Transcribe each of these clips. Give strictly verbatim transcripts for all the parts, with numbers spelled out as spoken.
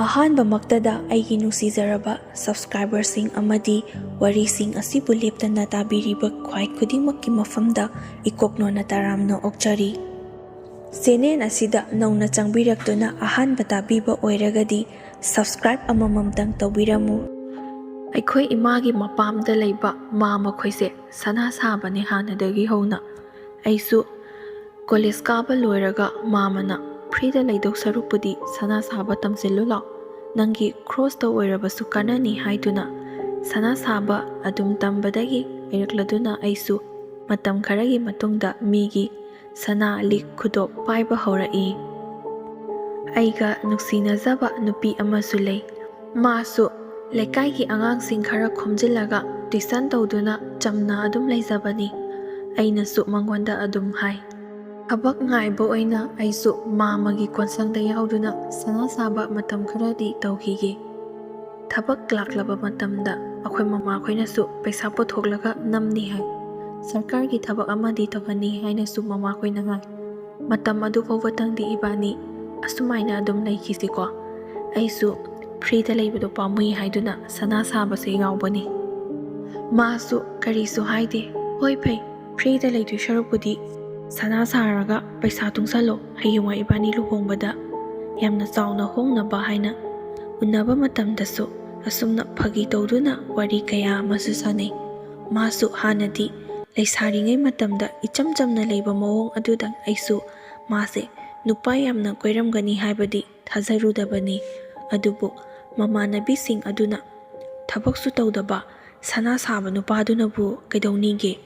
ꯑꯍꯥꯟꯕꯃꯛꯇꯗ ꯑꯩꯒꯤ ꯅꯨꯡꯁꯤꯖꯔꯕ subscriberꯁꯤꯡ ꯑꯃꯗꯤ ꯋꯥꯔꯤꯁꯤꯡ ꯑꯁꯤꯕꯨ ꯂꯦꯞꯇꯅ ꯇꯥꯕꯤꯔꯤꯕ ꯈ꯭ꯋꯥꯏ ꯈꯨꯗꯤꯡꯃꯛꯀꯤ ꯃꯐꯝꯗ ꯏꯀꯣꯛꯅꯣꯅ ꯇꯔꯥꯝꯅ ꯑꯣꯛꯆꯔꯤ꯫ Channel ꯑꯁꯤꯗ ꯅꯧꯅ ꯆꯪꯕꯤꯔꯛꯇꯨꯅ ꯑꯍꯥꯟꯕ ꯇꯥꯕꯤꯕ ꯑꯣꯏꯔꯒꯗꯤ subscribe ꯑꯃꯃꯝꯇꯪ ꯇꯧꯕꯤꯔꯝꯃꯨ꯫ ꯑꯩꯈꯣꯏ ꯏꯃꯥꯒꯤ ꯃꯄꯥꯝꯗ ꯂꯩꯕ ꯃꯥ ꯃꯈꯣꯏꯁꯦ ꯁꯅꯥ ꯁꯥꯕꯅꯦ ꯍꯥꯟꯅꯗꯒꯤ ꯍꯧꯅ꯫ ꯑꯩꯁꯨ college ꯀꯥꯕ ꯂꯣꯏꯔꯒ ꯃꯥꯃꯅ "Freeꯗ ꯂꯩꯗꯧ ꯁꯔꯨꯛꯄꯨꯗꯤ ꯁꯅꯥ ꯁꯥꯕ ꯇꯝꯁꯤꯜꯂꯨ ꯂꯥꯎ, ꯅꯪꯒꯤ ꯈ꯭ꯔꯣꯁꯇ ꯑꯣꯏꯔꯕꯁꯨ ꯀꯥꯟꯅꯅꯤ" ꯍꯥꯏꯗꯨꯅ ꯁꯅꯥ ꯁꯥꯕ ꯑꯗꯨꯝ ꯇꯝꯕꯗꯒꯤ ꯍꯩꯔꯛꯂꯗꯨꯅ ꯑꯩꯁꯨ ꯃꯇꯝ ꯈꯔꯒꯤ ꯃꯇꯨꯡꯗ ꯃꯤꯒꯤ ꯁꯅꯥ ꯂꯤꯛ ꯈꯨꯗꯣꯞ ꯄꯥꯏꯕ ꯍꯧꯔꯛꯏ꯫ ꯑꯩꯒ ꯅꯨꯡꯁꯤꯅꯖꯕ ꯅꯨꯄꯤ ꯑꯃꯁꯨ ꯂꯩ꯫ ꯃꯥꯁꯨ ꯂꯩꯀꯥꯏꯒꯤ ꯑꯉꯥꯡꯁꯤꯡ ꯈꯔ ꯈꯣꯝꯖꯤꯜꯂꯒ tuition ꯇꯧꯗꯨꯅ ꯆꯝꯅ ꯑꯗꯨꯝ ꯂꯩꯖꯕꯅꯤ꯫ ꯑꯩꯅꯁꯨ ꯃꯉꯣꯟꯗ ꯑꯗꯨꯝ ꯍꯥꯏ꯫ ꯊꯕꯛ ꯉꯥꯏꯕ ꯑꯣꯏꯅ ꯑꯩꯁꯨ ꯃꯥꯃꯒꯤ ꯀꯣꯟꯁꯪꯗ ꯌꯥꯎꯗꯨꯅ ꯁꯅꯥ ꯁꯥꯕ ꯃꯇꯝ ꯈꯔꯗꯤ ꯇꯧꯈꯤꯒꯦ꯫ ꯊꯕꯛ ꯂꯥꯛꯂꯕ ꯃꯇꯝꯗ ꯑꯩꯈꯣꯏ ꯃꯃꯥꯈꯣꯏꯅꯁꯨ ꯄꯩꯁꯥ ꯄꯨꯊꯣꯛꯂꯒ ꯅꯝꯅꯤ ꯍꯥꯏ꯫ ꯁꯔꯀꯥꯔꯒꯤ ꯊꯕꯛ ꯑꯃꯗꯤ ꯇꯧꯍꯟꯅꯤ ꯍꯥꯏꯅꯁꯨ ꯃꯃꯥꯈꯣꯏꯅ ꯍꯥꯏ꯫ ꯃꯇꯝ ꯑꯗꯨ ꯐꯥꯎꯕꯇꯪꯗꯤ ꯏꯕꯥꯅꯤ ꯑꯁꯨꯃꯥꯏꯅ ꯑꯗꯨꯝ ꯂꯩꯈꯤꯁꯤꯀꯣ꯫ ꯑꯩꯁꯨ Freeꯗ ꯂꯩꯕꯗꯣ ꯄꯥꯝꯃꯨꯏ ꯍꯥꯏꯗꯨꯅ ꯁꯅꯥ ꯁꯥꯕꯁꯦ ꯌꯥꯎꯕꯅꯤ꯫ ꯃꯥꯁꯨ ꯀꯔꯤꯁꯨ ꯍꯥꯏꯗꯦ꯫ "ꯍꯣꯏ, ꯐꯩ, Freeꯗ ꯂꯩꯗꯣꯏ ꯁꯔꯨꯛꯄꯨꯗꯤ ꯁꯅꯥ ꯁꯥꯔꯒ ꯄꯩꯁꯥ ꯇꯨꯡꯁꯜꯂꯣ, ꯍꯌꯦꯡꯋꯥꯏ ꯏꯕꯥꯅꯤ ꯂꯨꯍꯣꯡꯕꯗ ꯌꯥꯝꯅ ꯆꯥꯎꯅ ꯍꯣꯡꯅꯕ" ꯍꯥꯏꯅ꯫ ꯎꯅꯕ ꯃꯇꯝꯗꯁꯨ ꯑꯁꯨꯝꯅ ꯐꯥꯒꯤ ꯇꯧꯗꯨꯅ ꯋꯥꯔꯤ ꯀꯌꯥ ꯑꯃꯁꯨ ꯁꯥꯟꯅꯩ꯫ ꯃꯥꯁꯨ ꯍꯥꯟꯅꯗꯤ ꯂꯩꯁꯥꯔꯤꯉꯩ ꯃꯇꯝꯗ ꯏꯆꯝ ꯆꯝꯅ ꯂꯩꯕ ꯃꯑꯣꯡ ꯑꯗꯨꯗ ꯑꯩꯁꯨ ꯃꯥꯁꯦ ꯅꯨꯄꯥ ꯌꯥꯝꯅ ꯀꯣꯏꯔꯝꯒꯅꯤ ꯍꯥꯏꯕꯗꯤ ꯊꯥꯖꯔꯨꯗꯕꯅꯤ꯫ ꯑꯗꯨꯕꯨ ꯃꯃꯥꯟꯅꯕꯤꯁꯤꯡ ꯑꯗꯨꯅ "ꯊꯕꯛꯁꯨ ꯇꯧꯗꯕ ꯁꯅꯥ ꯁꯥꯕ ꯅꯨꯄꯥꯗꯨꯅꯕꯨ ꯀꯩꯗꯧꯅꯤꯒꯦ?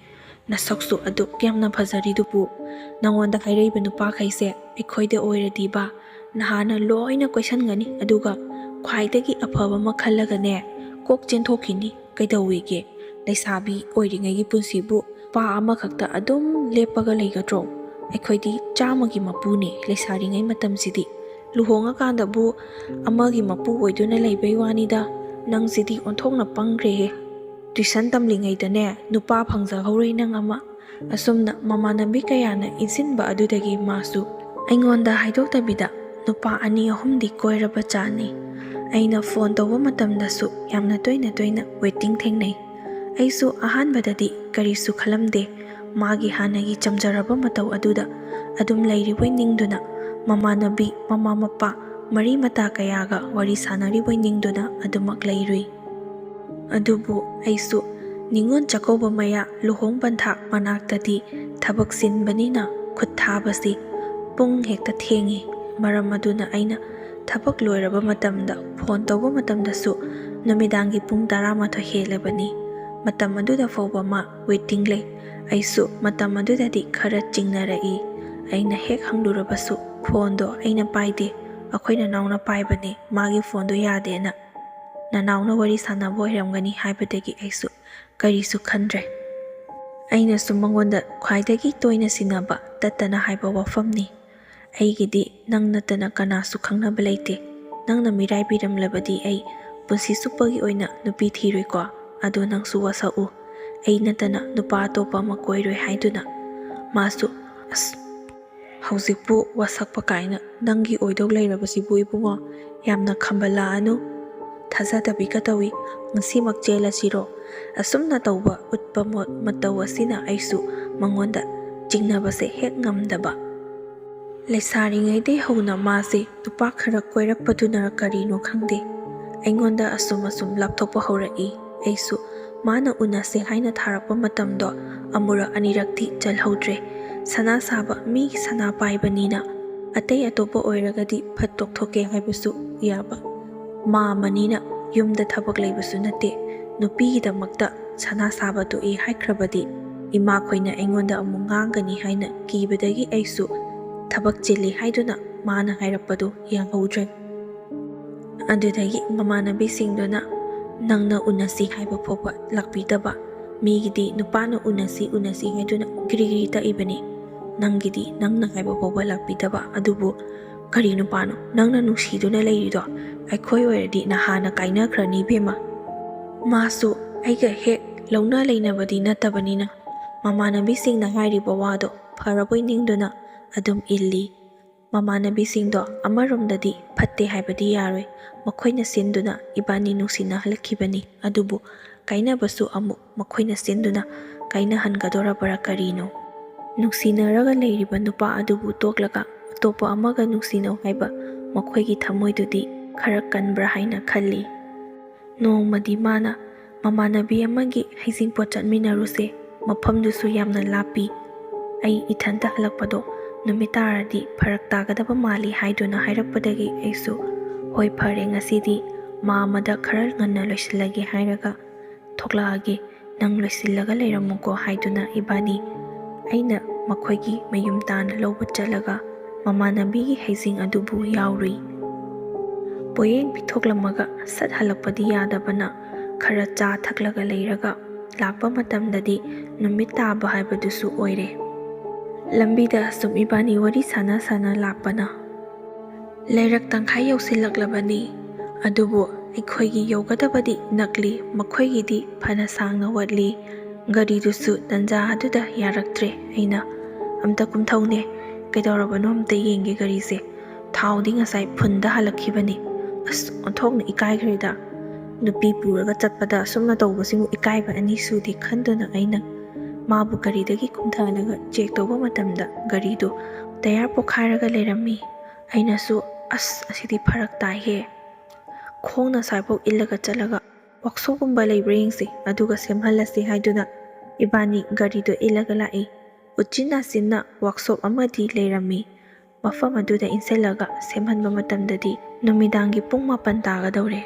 ꯅꯁꯛꯁꯨ ꯑꯗꯨꯛ ꯌꯥꯝꯅ ꯐꯖꯔꯤꯗꯨꯕꯨ, ꯅꯉꯣꯟꯗ ꯍꯥꯏꯔꯛꯏꯕ ꯅꯨꯄꯥꯈꯩꯁꯦ ꯑꯩꯈꯣꯏꯗ ꯑꯣꯏꯔꯗꯤꯕ ꯅꯍꯥꯟꯅ ꯂꯣꯏꯅ ꯀꯣꯏꯁꯟꯒꯅꯤ, ꯑꯗꯨꯒ ꯈ꯭ꯋꯥꯏꯗꯒꯤ ꯑꯐꯕ ꯑꯃ ꯈꯜꯂꯒꯅꯦ ꯀꯣꯛ ꯆꯦꯟꯊꯣꯛꯈꯤꯅꯤ꯫ ꯀꯩꯗꯧꯋꯦꯒꯦ? ꯂꯩꯁꯥꯕꯤ ꯑꯣꯏꯔꯤꯉꯩꯒꯤ ꯄꯨꯟꯁꯤꯕꯨ ꯅꯨꯄꯥ ꯑꯃꯈꯛꯇ ꯑꯗꯨꯝ ꯂꯦꯞꯄꯒ ꯂꯩꯒꯗ꯭ꯔꯣ? ꯑꯩꯈꯣꯏꯗꯤ ꯆꯥꯝꯃꯒꯤ ꯃꯄꯨꯅꯦ ꯂꯩꯁꯥꯔꯤꯉꯩ ꯃꯇꯝꯁꯤꯗꯤ꯫ ꯂꯨꯍꯣꯡꯉꯀꯥꯟꯗꯕꯨ ꯑꯃꯒꯤ ꯃꯄꯨ ꯑꯣꯏꯗꯨꯅ ꯂꯩꯕꯩ ꯋꯥꯅꯤꯗ꯫ ꯅꯪꯁꯤꯗꯤ ꯑꯣꯟꯊꯣꯛꯅ ꯄꯪꯈ꯭ꯔꯦꯍꯦ꯫ Tuition ꯇꯝꯂꯤꯉꯩꯗꯅꯦ ꯅꯨꯄꯥ ꯐꯪꯖꯍꯧꯔꯣꯏ ꯅꯪ ꯑꯃ꯫ ꯑꯁꯨꯝꯅ ꯃꯃꯥꯟꯅꯕꯤ ꯀꯌꯥꯅ ꯏꯟꯁꯤꯟꯕ ꯑꯗꯨꯗꯒꯤ ꯃꯥꯁꯨ ꯑꯩꯉꯣꯟꯗ ꯍꯥꯏꯗꯣꯛꯇꯕꯤꯗ ꯅꯨꯄꯥ ꯑꯅꯤ ꯑꯍꯨꯝꯗꯤ ꯀꯣꯏꯔꯕ ꯖꯥꯠꯅꯤ꯫ ꯑꯩꯅ ꯐꯣꯟ ꯇꯧꯕ ꯃꯇꯝꯗꯁꯨ ꯌꯥꯝꯅ ꯇꯣꯏꯅ ꯇꯣꯏꯅ ꯋꯦꯇꯤꯡ ꯊꯦꯡꯅꯩ꯫ ꯑꯩꯁꯨ ꯑꯍꯥꯟꯕꯗꯗꯤ ꯀꯔꯤꯁꯨ ꯈꯜꯂꯝꯗꯦ꯫ ꯃꯥꯒꯤ ꯍꯥꯟꯅꯒꯤ ꯆꯝꯖꯔꯕ ꯃꯇꯧ ꯑꯗꯨꯗ ꯑꯗꯨꯝ ꯂꯩꯔꯤꯕꯣꯏ ꯅꯤꯡꯗꯨꯅ, ꯃꯃꯥꯟꯅꯕꯤ, ꯃꯃꯥ ꯃꯄꯥ, ꯃꯔꯤ ꯃꯇꯥ ꯀꯌꯥꯒ ꯋꯥꯔꯤ ꯁꯥꯟꯅꯔꯤꯕꯣꯏ ꯅꯤꯡꯗꯨꯅ ꯑꯗꯨꯃꯛ ꯂꯩꯔꯨꯏ꯫ ꯑꯗꯨꯕꯨ ꯑꯩꯁꯨ ꯅꯤꯉꯣꯜ ꯆꯥꯛꯀꯧꯕ ꯃꯌꯥ, ꯂꯨꯍꯣꯡ ꯄꯟꯊꯥ ꯃꯅꯥꯛꯇꯗꯤ ꯊꯕꯛ ꯆꯤꯟꯕꯅꯤꯅ ꯈꯨꯠ ꯊꯥꯕꯁꯤ ꯄꯨꯡ ꯍꯦꯛꯇ ꯊꯦꯡꯏ꯫ ꯃꯔꯝ ꯑꯗꯨꯅ ꯑꯩꯅ ꯊꯕꯛ ꯂꯣꯏꯔꯕ ꯃꯇꯝꯗ ꯐꯣꯟ ꯇꯧꯕ ꯃꯇꯝꯗꯁꯨ ꯅꯨꯃꯤꯗꯥꯡꯒꯤ ꯄꯨꯡ ꯇꯔꯥꯃꯥꯊꯣꯏ ꯍꯦꯜꯂꯕꯅꯤ꯫ ꯃꯇꯝ ꯑꯗꯨꯗ ꯐꯥꯎꯕ ꯃꯥ ꯋꯦꯇꯤꯡ ꯂꯩ꯫ ꯑꯩꯁꯨ ꯃꯇꯝ ꯑꯗꯨꯗꯗꯤ ꯈꯔ ꯆꯤꯡꯅꯔꯛꯏ꯫ ꯑꯩꯅ ꯍꯦꯛ ꯍꯪꯂꯨꯔꯕꯁꯨ ꯐꯣꯟꯗꯣ ꯑꯩꯅ ꯄꯥꯏꯗꯦ, ꯑꯩꯈꯣꯏ ꯅꯅꯥꯎꯅ ꯄꯥꯏꯕꯅꯦ, ꯃꯥꯒꯤ ꯐꯣꯟꯗꯣ ꯌꯥꯗꯦꯅ꯫ ꯅꯅꯥꯎꯅ ꯋꯥꯔꯤ ꯁꯥꯟꯅꯕ ꯑꯣꯏꯔꯝꯒꯅꯤ ꯍꯥꯏꯕꯗꯒꯤ ꯑꯩꯁꯨ ꯀꯔꯤꯁꯨ ꯈꯟꯗ꯭ꯔꯦ꯫ ꯑꯩꯅꯁꯨ ꯃꯉꯣꯟꯗ ꯈ꯭ꯋꯥꯏꯗꯒꯤ ꯇꯣꯏꯅ ꯁꯤꯟꯅꯕ ꯇꯠꯇꯅ ꯍꯥꯏꯕ ꯋꯥꯐꯝꯅꯤ꯫ "ꯑꯩꯒꯤꯗꯤ ꯅꯪ ꯅꯠꯇꯅ ꯀꯅꯥꯁꯨ ꯈꯪꯅꯕ ꯂꯩꯇꯦ꯫ ꯅꯪꯅ ꯃꯤꯔꯥꯏꯕꯤꯔꯝꯂꯕꯗꯤ ꯑꯩ ꯄꯨꯟꯁꯤ ꯆꯨꯞꯄꯒꯤ ꯑꯣꯏꯅ ꯅꯨꯄꯤ ꯊꯤꯔꯣꯏꯀꯣ꯫ ꯑꯗꯣ ꯅꯪꯁꯨ ꯋꯥꯁꯛꯎ, ꯑꯩ ꯅꯠꯇꯅ ꯅꯨꯄꯥ ꯑꯇꯣꯞꯄ ꯑꯃ ꯀꯣꯏꯔꯣꯏ" ꯍꯥꯏꯗꯨꯅ꯫ ꯃꯥꯁꯨ, "ꯑꯁ, ꯍꯧꯖꯤꯛꯄꯨ ꯋꯥꯁꯛꯄ ꯀꯥꯏꯅ ꯅꯪꯒꯤ ꯑꯣꯏꯗꯧ ꯂꯩꯔꯕꯁꯤꯕꯨ ꯏꯕꯨꯡꯉꯣ, ꯌꯥꯝꯅ ꯈꯝꯕꯜꯂꯛꯑꯅꯨ꯫ ꯊꯥꯖꯗꯕꯤꯒ ꯇꯧꯏ꯫ ꯉꯁꯤꯃꯛ ꯆꯦꯜꯂꯁꯤꯔꯣ?" ꯑꯁꯨꯝꯅ ꯇꯧꯕ ꯎꯠꯄ ꯃꯣ-, ꯃꯇꯧ ꯑꯁꯤꯅ ꯑꯩꯁꯨ ꯃꯉꯣꯟꯗ ꯆꯤꯡꯅꯕꯁꯦ ꯍꯦꯛ ꯉꯝꯗꯕ꯫ ꯂꯩꯁꯥꯔꯤꯉꯩꯗꯩ ꯍꯧꯅ ꯃꯥꯁꯦ ꯅꯨꯄꯥ ꯈꯔ ꯀꯣꯏꯔꯛꯄꯗꯨꯅꯔ ꯀꯔꯤꯅꯣ ꯈꯪꯗꯦ, ꯑꯩꯉꯣꯟꯗ ꯑꯁꯨꯝ ꯑꯁꯨꯝ ꯂꯥꯞꯊꯣꯛꯄ ꯍꯧꯔꯛꯏ꯫ ꯑꯩꯁꯨ ꯃꯥꯅ ꯎꯅꯁꯦ ꯍꯥꯏꯅ ꯊꯥꯔꯛꯄ ꯃꯇꯝꯗꯣ ꯑꯃꯨꯔꯛ ꯑꯅꯤꯔꯛꯇꯤ ꯆꯜꯍꯧꯗ꯭ꯔꯦ꯫ ꯁꯅꯥ ꯁꯥꯕ ꯃꯤꯒꯤ ꯁꯅꯥ ꯄꯥꯏꯕꯅꯤꯅ ꯑꯇꯩ ꯑꯇꯣꯞꯄ ꯑꯣꯏꯔꯒꯗꯤ ꯐꯠ ꯇꯣꯛꯊꯣꯛꯀꯦ ꯍꯥꯏꯕꯁꯨ ꯌꯥꯕ꯫ ꯃꯥ ꯑꯃꯅꯤꯅ ꯌꯨꯝꯗ ꯊꯕꯛ ꯂꯩꯕꯁꯨ ꯅꯠꯇꯦ꯫ ꯅꯨꯄꯤꯒꯤꯗꯃꯛꯇ ꯁꯅꯥ ꯁꯥꯕ ꯇꯣꯛꯏ ꯍꯥꯏꯈ꯭ꯔꯕꯗꯤ ꯏꯃꯥꯈꯣꯏꯅ ꯑꯩꯉꯣꯟꯗ ꯑꯃꯨꯛ ꯉꯥꯡꯒꯅꯤ ꯍꯥꯏꯅ ꯀꯤꯕꯗꯒꯤ ꯑꯩꯁꯨ ꯊꯕꯛ ꯆꯤꯜꯂꯤ ꯍꯥꯏꯗꯨꯅ ꯃꯥꯅ ꯍꯥꯏꯔꯛꯄꯗꯨ ꯌꯥꯍꯧꯗ꯭ꯔꯦ꯫ ꯑꯗꯨꯗꯒꯤ ꯃꯃꯥꯟꯅꯕꯤꯁꯤꯡꯗꯨꯅ ꯅꯪꯅ ꯎꯅꯁꯤ ꯍꯥꯏꯕ ꯐꯥꯎꯕ ꯂꯥꯛꯄꯤꯗꯕ, ꯃꯤꯒꯤꯗꯤ ꯅꯨꯄꯥꯅ ꯎꯅꯁꯤ ꯎꯅꯁꯤ ꯍꯥꯏꯗꯨꯅ ꯒ꯭ꯔꯤ ꯒ꯭ꯔꯤ ꯇꯛꯏꯕꯅꯤ꯫ ꯅꯪꯒꯤꯗꯤ ꯅꯪꯅ ꯍꯥꯏꯕ ꯐꯥꯎꯕ ꯂꯥꯛꯄꯤꯗꯕ꯫ ꯑꯗꯨꯕꯨ ꯀꯔꯤ ꯅꯨꯄꯥꯅꯣ ꯅꯪꯅ ꯅꯨꯡꯁꯤꯗꯨꯅ ꯂꯩꯔꯤꯗꯣ? ꯑꯩꯈꯣꯏ ꯑꯣꯏꯔꯗꯤ ꯅꯍꯥꯟꯅ ꯀꯥꯏꯅꯈ꯭ꯔꯅꯤ ꯏꯕꯦꯝꯃ꯫ ꯃꯥꯁꯨ ꯑꯩꯒ ꯍꯦꯛ ꯂꯧꯅ ꯂꯩꯅꯕꯗꯤ ꯅꯠꯇꯕꯅꯤꯅ ꯃꯃꯥꯟꯅꯕꯤꯁꯤꯡꯅ ꯍꯥꯏꯔꯤꯕ ꯋꯥꯗꯣ ꯐꯔꯕꯣꯏ ꯅꯤꯡꯗꯨꯅ ꯑꯗꯨꯝ ꯏꯜꯂꯤ꯫ ꯃꯃꯥꯟꯅꯕꯤꯁꯤꯡꯗꯣ ꯑꯃꯔꯣꯝꯗꯗꯤ ꯐꯠꯇꯦ ꯍꯥꯏꯕꯗꯤ ꯌꯥꯔꯣꯏ꯫ ꯃꯈꯣꯏꯅ ꯁꯤꯟꯗꯨꯅ ꯏꯕꯥꯅꯤ ꯅꯨꯡꯁꯤꯅꯍꯜꯂꯛꯈꯤꯕꯅꯤ, ꯑꯗꯨꯕꯨ ꯀꯥꯏꯅꯕꯁꯨ ꯑꯃꯨꯛ ꯃꯈꯣꯏꯅ ꯁꯤꯟꯗꯨꯅ ꯀꯥꯏꯅꯍꯟꯒꯗꯣꯔꯕ꯭ꯔꯥ ꯀꯔꯤꯅꯣ? ꯅꯨꯡꯁꯤꯅꯔꯒ ꯂꯩꯔꯤꯕ ꯅꯨꯄꯥ ꯑꯗꯨꯕꯨ ꯇꯣꯛꯂꯒ ꯑꯇꯣꯞꯄ ꯑꯃꯒ ꯅꯨꯡꯁꯤꯅꯧ ꯍꯥꯏꯕ ꯃꯈꯣꯏꯒꯤ ꯊꯃꯣꯏꯗꯨꯗꯤ ꯈꯔ ꯀꯟꯕ꯭ꯔꯥ ꯍꯥꯏꯅ ꯈꯜꯂꯤ꯫ ꯅꯣꯡꯃꯗꯤ ꯃꯥꯅ ꯃꯃꯥꯟꯅꯕꯤ ꯑꯃꯒꯤ ꯍꯩꯖꯤꯡꯄꯣꯠ ꯆꯠꯃꯤꯟꯅꯔꯨꯁꯦ, ꯃꯐꯝꯗꯨꯁꯨ ꯌꯥꯝꯅ ꯂꯥꯞꯄꯤ꯫ ꯑꯩ ꯏꯊꯟꯇ ꯍꯜꯂꯛꯄꯗꯣ ꯅꯨꯃꯤꯠ ꯇꯥꯔꯗꯤ ꯐꯔꯛ ꯇꯥꯒꯗꯕ ꯃꯥꯜꯂꯤ ꯍꯥꯏꯗꯨꯅ ꯍꯥꯏꯔꯛꯄꯗꯒꯤ ꯑꯩꯁꯨ, "ꯍꯣꯏ, ꯐꯔꯦ, ꯉꯁꯤꯗꯤ ꯃꯥ ꯑꯃꯗ ꯈꯔ ꯉꯟꯅ ꯂꯣꯏꯁꯤꯜꯂꯒꯦ ꯍꯥꯏꯔꯒ ꯊꯣꯛꯂꯛꯑꯒꯦ, ꯅꯪ ꯂꯣꯏꯁꯤꯜꯂꯒ ꯂꯩꯔꯝꯃꯨꯀꯣ" ꯍꯥꯏꯗꯨꯅ ꯏꯕꯥꯅꯤ ꯑꯩꯅ ꯃꯈꯣꯏꯒꯤ ꯃꯌꯨꯝ ꯇꯥꯟꯅ ꯂꯧꯕ ꯆꯠꯂꯒ ꯃꯃꯥꯟꯅꯕꯤꯒꯤ ꯍꯩꯖꯤꯡ ꯑꯗꯨꯕꯨ ꯌꯥꯎꯔꯨꯏ꯫ ꯄꯣꯌꯦꯡ ꯄꯤꯊꯣꯛꯂꯝꯃꯒ ꯁꯠ ꯍꯜꯂꯛꯄꯗꯤ ꯌꯥꯗꯕꯅ ꯈꯔ ꯆꯥ ꯊꯛꯂꯒ ꯂꯩꯔꯒ ꯂꯥꯛꯄ ꯃꯇꯝꯗꯗꯤ ꯅꯨꯃꯤꯠ ꯇꯥꯕ ꯍꯥꯏꯕꯗꯨꯁꯨ ꯑꯣꯏꯔꯦ꯫ ꯂꯝꯕꯤꯗ ꯁꯨꯝ ꯏꯕꯥꯅꯤ ꯋꯥꯔꯤ ꯁꯥꯟꯅ ꯁꯥꯟꯅ ꯂꯥꯛꯄꯅ ꯂꯩꯔꯛ ꯇꯪꯈꯥꯏ ꯌꯧꯁꯤꯜꯂꯛꯂꯕꯅꯤ꯫ ꯑꯗꯨꯕꯨ ꯑꯩꯈꯣꯏꯒꯤ ꯌꯧꯒꯗꯕꯗꯤ ꯅꯛꯂꯤ, ꯃꯈꯣꯏꯒꯤꯗꯤ ꯐꯅ ꯁꯥꯡꯅ ꯋꯥꯠꯂꯤ꯫ ꯒꯥꯔꯤꯗꯨꯁꯨ ꯇꯟꯖꯥ ꯑꯗꯨꯗ ꯌꯥꯔꯛꯇ꯭ꯔꯦ꯫ ꯑꯩꯅ, "ꯑꯝꯇ ꯀꯨꯝꯊꯧꯅꯦ, ꯀꯩꯗꯧꯔꯕꯅꯣ ꯑꯝꯇ ꯌꯦꯡꯒꯦ ꯒꯥꯔꯤꯁꯦ꯫ ꯊꯥꯎꯗꯤ ꯉꯁꯥꯏ ꯐꯨꯟꯗ ꯍꯜꯂꯛꯈꯤꯕꯅꯤ꯫ ꯑꯁ, ꯑꯣꯟꯊꯣꯛꯅ ꯏꯀꯥꯏꯈ꯭ꯔꯦꯗ꯫ ꯅꯨꯄꯤ ꯄꯨꯔꯒ ꯆꯠꯄꯗ ꯑꯁꯨꯝꯅ ꯇꯧꯕꯁꯤꯕꯨ ꯏꯀꯥꯏꯕ ꯑꯅꯤ ꯁꯨꯗꯦ" ꯈꯟꯗꯨꯅ ꯑꯩꯅ ꯃꯥꯕꯨ ꯒꯥꯔꯤꯗꯒꯤ ꯀꯨꯝꯊꯍꯜꯂꯒ ꯆꯦꯛ ꯇꯧꯕ ꯃꯇꯝꯗ ꯒꯥꯔꯤꯗꯨ ꯇꯌꯥꯔ ꯄꯣꯈꯥꯏꯔꯒ ꯂꯩꯔꯝꯃꯤ꯫ ꯑꯩꯅꯁꯨ, "ꯑꯁ, ꯑꯁꯤꯗꯤ ꯐꯔꯛ ꯇꯥꯏꯍꯦ꯫ ꯈꯣꯡꯅ ꯁ꯭ꯋꯥꯏꯐꯥꯎ ꯏꯜꯂꯒ ꯆꯠꯂꯒ ꯋꯥꯛꯁꯣꯞꯀꯨꯝꯕ ꯂꯩꯕ꯭ꯔꯥ ꯌꯦꯡꯁꯤ, ꯑꯗꯨꯒ ꯁꯦꯝꯍꯜꯂꯁꯤ" ꯍꯥꯏꯗꯨꯅ ꯏꯕꯥꯅꯤ ꯒꯥꯔꯤꯗꯨ ꯏꯜꯂꯒ ꯂꯥꯛꯏ꯫ ꯎꯆꯤꯟ ꯅꯥꯆꯤꯟꯅ ꯋꯥꯛꯁꯣꯞ ꯑꯃꯗꯤ ꯂꯩꯔꯝꯃꯤ꯫ ꯃꯐꯝ ꯑꯗꯨꯗ ꯏꯟꯁꯤꯜꯂꯒ ꯁꯦꯝꯍꯟꯕ ꯃꯇꯝꯗꯗꯤ ꯅꯨꯃꯤꯗꯥꯡꯒꯤ ꯄꯨꯡ ꯃꯥꯄꯟ ꯇꯥꯒꯗꯧꯔꯦ꯫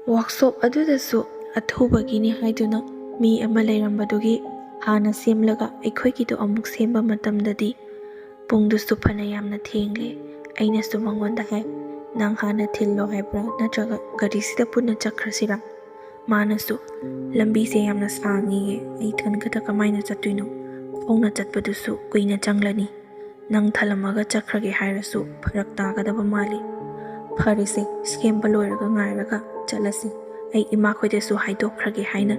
ꯋꯥꯛꯁꯣꯞ ꯑꯗꯨꯗꯁꯨ ꯑꯊꯨꯕꯒꯤꯅꯤ ꯍꯥꯏꯗꯨꯅ ꯃꯤ ꯑꯃ ꯂꯩꯔꯝꯕꯗꯨꯒꯤ ꯍꯥꯟꯅ ꯁꯦꯝꯂꯒ ꯑꯩꯈꯣꯏꯒꯤꯗꯨ ꯑꯃꯨꯛ ꯁꯦꯝꯕ ꯃꯇꯝꯗꯗꯤ ꯄꯨꯡꯗꯨꯁꯨ ꯐꯅ ꯌꯥꯝꯅ ꯊꯦꯡꯂꯦ꯫ ꯑꯩꯅꯁꯨ ꯃꯉꯣꯟꯗ ꯍꯥꯏ, "ꯅꯪ ꯍꯥꯟꯅ ꯊꯤꯜꯂꯣ ꯍꯥꯏꯕ꯭ꯔꯥ, ꯅꯠꯇ꯭ꯔꯒ ꯒꯥꯔꯤꯁꯤꯗ ꯄꯨꯟꯅ ꯆꯠꯈ꯭ꯔꯁꯤꯔꯥ?" ꯃꯥꯅꯁꯨ, "ꯂꯝꯕꯤꯁꯦ ꯌꯥꯝꯅ ꯁꯥꯡꯉꯤꯌꯦ, ꯑꯩ ꯏꯊꯟꯈꯇ ꯀꯃꯥꯏꯅ ꯆꯠꯇꯣꯏꯅꯣ? ꯈꯣꯡꯅ ꯆꯠꯄꯗꯨꯁꯨ ꯀꯨꯏꯅ ꯆꯪꯂꯅꯤ꯫ ꯅꯪ ꯊꯜꯂꯝꯃꯒ ꯆꯠꯈ꯭ꯔꯒꯦ ꯍꯥꯏꯔꯁꯨ ꯐꯔꯛ ꯇꯥꯒꯗꯕ ꯃꯥꯜꯂꯤ꯫ ꯐꯔꯦꯁꯦ, ꯁꯦꯝꯕ ꯂꯣꯏꯔꯒ ꯉꯥꯏꯔꯒ ꯆꯠꯂꯁꯤ꯫ ꯑꯩ ꯏꯃꯥꯈꯣꯏꯗꯁꯨ ꯍꯥꯏꯗꯣꯛꯈ꯭ꯔꯒꯦ" ꯍꯥꯏꯅ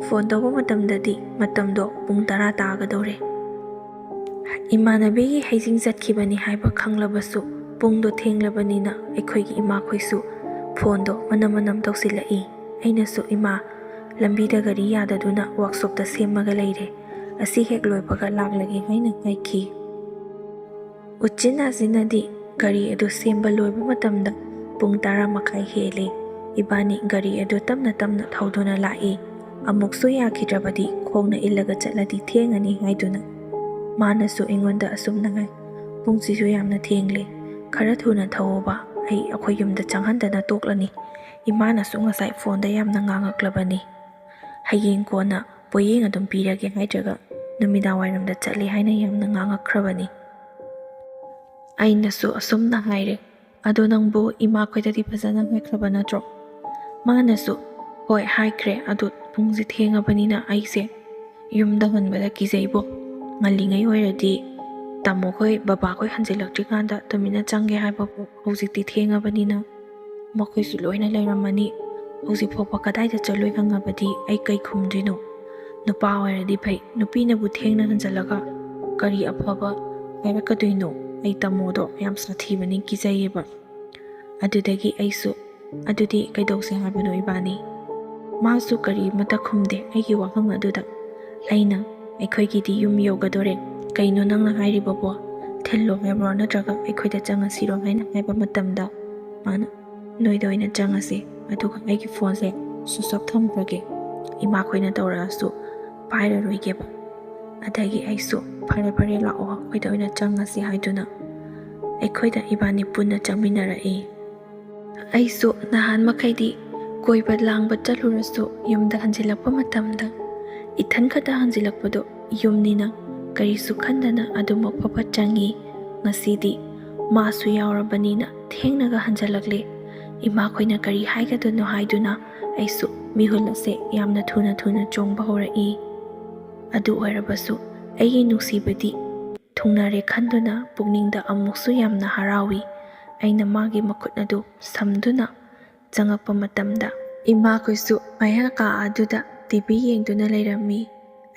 ꯐꯣꯟ ꯇꯧꯕ ꯃꯇꯝꯗꯗꯤ ꯃꯇꯝꯗꯣ ꯄꯨꯡ ꯇꯔꯥ ꯇꯥꯒꯗꯧꯔꯦ꯫ ꯏꯃꯥꯟꯅꯕꯤꯒꯤ ꯍꯩꯖꯤꯡ ꯆꯠꯈꯤꯕꯅꯤ ꯍꯥꯏꯕ ꯈꯪꯂꯕꯁꯨ, ꯄꯨꯡꯗꯣ ꯊꯦꯡꯂꯕꯅꯤꯅ ꯑꯩꯈꯣꯏꯒꯤ ꯏꯃꯥꯈꯣꯏꯁꯨ ꯐꯣꯟꯗꯣ ꯃꯅꯝ ꯃꯅꯝ ꯇꯧꯁꯤꯜꯂꯛꯏ꯫ ꯑꯩꯅꯁꯨ, "ꯏꯃꯥ, ꯂꯝꯕꯤꯗ ꯒꯥꯔꯤ ꯌꯥꯗꯗꯨꯅ ꯋꯥꯛꯁꯣꯞꯇ ꯁꯦꯝꯃꯒ ꯂꯩꯔꯦ, ꯑꯁꯤ ꯍꯦꯛ ꯂꯣꯏꯕꯒ ꯂꯥꯛꯂꯒꯦ" ꯍꯥꯏꯅ ꯍꯥꯏꯈꯤ꯫ ꯎꯆꯤꯟ ꯅꯥꯆꯤꯟꯅꯗꯤ ꯒꯥꯔꯤ ꯑꯗꯨ ꯁꯦꯝꯕ ꯂꯣꯏꯕ ꯃꯇꯝꯗ ꯄꯨꯡ ꯇꯔꯥ ꯃꯈꯥꯏ ꯍꯦꯜꯂꯦ꯫ ꯏꯕꯥꯅꯤ ꯒꯥꯔꯤ ꯑꯗꯨ ꯇꯞꯅ ꯇꯞꯅ ꯊꯧꯗꯨꯅ ꯂꯥꯛꯏ꯫ ꯑꯃꯨꯛꯁꯨ ꯌꯥꯈꯤꯗ꯭ꯔꯕꯗꯤ ꯈꯣꯡꯅ ꯏꯜꯂꯒ ꯆꯠꯂꯗꯤ ꯊꯦꯡꯉꯅꯤ ꯍꯥꯏꯗꯨꯅ꯫ ꯃꯥꯅꯁꯨ ꯑꯩꯉꯣꯟꯗ ꯑꯁꯨꯝꯅ ꯍꯥꯏ, "ꯄꯨꯡꯁꯤꯁꯨ ꯌꯥꯝꯅ ꯊꯦꯡꯂꯦ, ꯈꯔ ꯊꯨꯅ ꯊꯧꯑꯣꯕ, ꯑꯩ ꯑꯩꯈꯣꯏ ꯌꯨꯝꯗ ꯆꯪꯍꯟꯗꯅ ꯇꯣꯛꯂꯅꯤ꯫ ꯏꯃꯥꯅꯁꯨ ꯉꯁꯥꯏ ꯐꯣꯟꯗ ꯌꯥꯝꯅ ꯉꯥꯡꯉꯛꯂꯕꯅꯤ꯫ ꯍꯌꯦꯡ ꯀꯣꯟꯅ ꯄꯣꯌꯦꯡ ꯑꯗꯨꯝ ꯄꯤꯔꯒꯦ ꯍꯥꯏꯗ꯭ꯔꯒ ꯅꯨꯃꯤꯗꯥꯡ ꯋꯥꯏꯔꯝꯗ ꯆꯠꯂꯦ ꯍꯥꯏꯅ ꯌꯥꯝꯅ ꯉꯥꯡꯉꯛꯈ꯭ꯔꯕꯅꯤ"꯫ ꯑꯩꯅꯁꯨ ꯑꯁꯨꯝꯅ ꯍꯥꯏꯔꯦ, "ꯑꯗꯣ ꯅꯪꯕꯨ ꯏꯃꯥꯈꯣꯏꯗꯗꯤ ꯐꯖꯅ ꯍꯥꯏꯈ꯭ꯔꯕ ꯅꯠꯇ꯭ꯔꯣ?" ꯃꯥꯅꯁꯨ, "ꯍꯣꯏ, ꯍꯥꯏꯈ꯭ꯔꯦ, ꯑꯗꯣ ꯄꯨꯡꯁꯦ ꯊꯦꯡꯉꯕꯅꯤꯅ ꯑꯩꯁꯦ ꯌꯨꯝꯗ ꯍꯟꯕꯗ ꯀꯤꯖꯩꯕꯣ꯫ ꯉꯜꯂꯤꯉꯩ ꯑꯣꯏꯔꯗꯤ ꯇꯥꯃꯣꯈꯣꯏ, ꯕꯕꯥꯈꯣꯏ ꯍꯟꯖꯤꯜꯂꯛꯇ꯭ꯔꯤꯀꯥꯟꯗ ꯇꯨꯃꯤꯟꯅ ꯆꯪꯒꯦ ꯍꯥꯏꯕꯕꯨ ꯍꯧꯖꯤꯛꯇꯤ ꯊꯦꯡꯉꯕꯅꯤꯅ ꯃꯈꯣꯏꯁꯨ ꯂꯣꯏꯅ ꯂꯩꯔꯝꯃꯅꯤ꯫ ꯍꯧꯖꯤꯛ ꯐꯥꯎꯕ ꯀꯗꯥꯏꯗ ꯆꯠꯂꯨꯏ ꯍꯪꯉꯕꯗꯤ ꯑꯩ ꯀꯩ ꯈꯨꯝꯗꯣꯏꯅꯣ? ꯅꯨꯄꯥ ꯑꯣꯏꯔꯗꯤ ꯐꯩ, ꯅꯨꯄꯤꯅꯕꯨ ꯊꯦꯡꯅ ꯍꯟꯖꯤꯜꯂꯒ ꯀꯔꯤ ꯑꯐꯕ ꯍꯥꯏꯔꯛꯀꯗꯣꯏꯅꯣ? ꯑꯩ ꯇꯥꯃꯣꯗꯣ ꯌꯥꯝ ꯁꯥꯊꯤꯕꯅꯤ, ꯀꯤꯖꯩꯌꯦꯕ"꯫ ꯑꯗꯨꯗꯒꯤ ꯑꯩꯁꯨ, "ꯑꯗꯨꯗꯤ ꯀꯩꯗꯧꯁꯦ ꯍꯥꯏꯕꯅꯣ ꯏꯕꯥꯅꯤ?" ꯃꯥꯁꯨ ꯀꯔꯤꯃꯠꯇ ꯈꯨꯝꯗꯦ ꯑꯩꯒꯤ ꯋꯥꯍꯪ ꯑꯗꯨꯗ꯫ ꯑꯩꯅ, "ꯑꯩꯈꯣꯏꯒꯤꯗꯤ ꯌꯨꯝ ꯌꯧꯒꯗꯣꯔꯦ, ꯀꯩꯅꯣ ꯅꯪꯅ ꯍꯥꯏꯔꯤꯕꯕꯣ? ꯊꯤꯜꯂꯣ ꯍꯥꯏꯕ꯭ꯔꯣ ꯅꯠꯇ꯭ꯔꯒ ꯑꯩꯈꯣꯏꯗ ꯆꯪꯉꯁꯤꯔꯣ?" ꯍꯥꯏꯅ ꯍꯥꯏꯕ ꯃꯇꯝꯗ ꯃꯥꯅ, "ꯅꯣꯏꯗ ꯑꯣꯏꯅ ꯆꯪꯉꯁꯤ, ꯑꯗꯨꯒ ꯑꯩꯒꯤ ꯐꯣꯟꯁꯦ switch off ꯊꯝꯈ꯭ꯔꯒꯦ, ꯏꯃꯥꯈꯣꯏꯅ ꯇꯧꯔꯛꯑꯁꯨ ꯄꯥꯏꯔꯔꯣꯏꯒꯦꯕ"꯫ ꯑꯗꯒꯤ ꯑꯩꯁꯨ, "ꯐꯔꯦ ꯐꯔꯦ, ꯂꯥꯛꯑꯣ, ꯑꯩꯈꯣꯏꯗ ꯑꯣꯏꯅ ꯆꯪꯉꯁꯤ" ꯍꯥꯏꯗꯨꯅ ꯑꯩꯈꯣꯏꯗ ꯏꯕꯥꯅꯤ ꯄꯨꯟꯅ ꯆꯪꯃꯤꯟꯅꯔꯛꯏ꯫ ꯑꯩꯁꯨ ꯅꯍꯥꯟ ꯃꯈꯩꯗꯤ ꯀꯣꯏꯕ ꯂꯥꯡꯕ ꯆꯠꯂꯨꯔꯁꯨ ꯌꯨꯝꯗ ꯍꯟꯖꯤꯜꯂꯛꯄ ꯃꯇꯝꯗ ꯏꯊꯟ ꯈꯛꯇ ꯍꯟꯖꯤꯜꯂꯛꯄꯗꯣ ꯌꯨꯝꯅꯤꯅ ꯀꯔꯤꯁꯨ ꯈꯟꯗꯅ ꯑꯗꯨꯃꯛ ꯐꯠ ꯐꯠ ꯆꯪꯉꯤ꯫ ꯉꯁꯤꯗꯤ ꯃꯥꯁꯨ ꯌꯥꯎꯔꯕꯅꯤꯅ ꯊꯦꯡꯅꯒ ꯍꯟꯖꯤꯜꯂꯛꯂꯦ꯫ ꯏꯃꯥꯈꯣꯏꯅ ꯀꯔꯤ ꯍꯥꯏꯒꯗꯣꯏꯅꯣ ꯍꯥꯏꯗꯨꯅ ꯑꯩꯁꯨ ꯃꯤꯍꯨꯜ ꯑꯁꯦ ꯌꯥꯝꯅ ꯊꯨꯅ ꯊꯨꯅ ꯆꯣꯡꯕ ꯍꯧꯔꯛꯏ꯫ ꯑꯗꯨ ꯑꯣꯏꯔꯕꯁꯨ ꯑꯩꯒꯤ ꯅꯨꯡꯁꯤꯕꯗꯤ ꯊꯨꯡꯅꯔꯦ ꯈꯟꯗꯨꯅ ꯄꯨꯛꯅꯤꯡꯗ ꯑꯃꯨꯛꯁꯨ ꯌꯥꯝꯅ ꯍꯔꯥꯎꯏ꯫ ꯑꯩꯅ ꯃꯥꯒꯤ ꯃꯈꯨꯠ ꯑꯗꯨ ꯁꯝꯗꯨꯅ ꯆꯪꯉꯛꯄ ꯃꯇꯝꯗ ꯏꯃꯥꯈꯣꯏꯁꯨ ꯃꯌꯥ ꯀꯥ ꯑꯗꯨꯗ ꯇꯤ ꯚꯤ ꯌꯦꯡꯗꯨꯅ ꯂꯩꯔꯝꯃꯤ꯫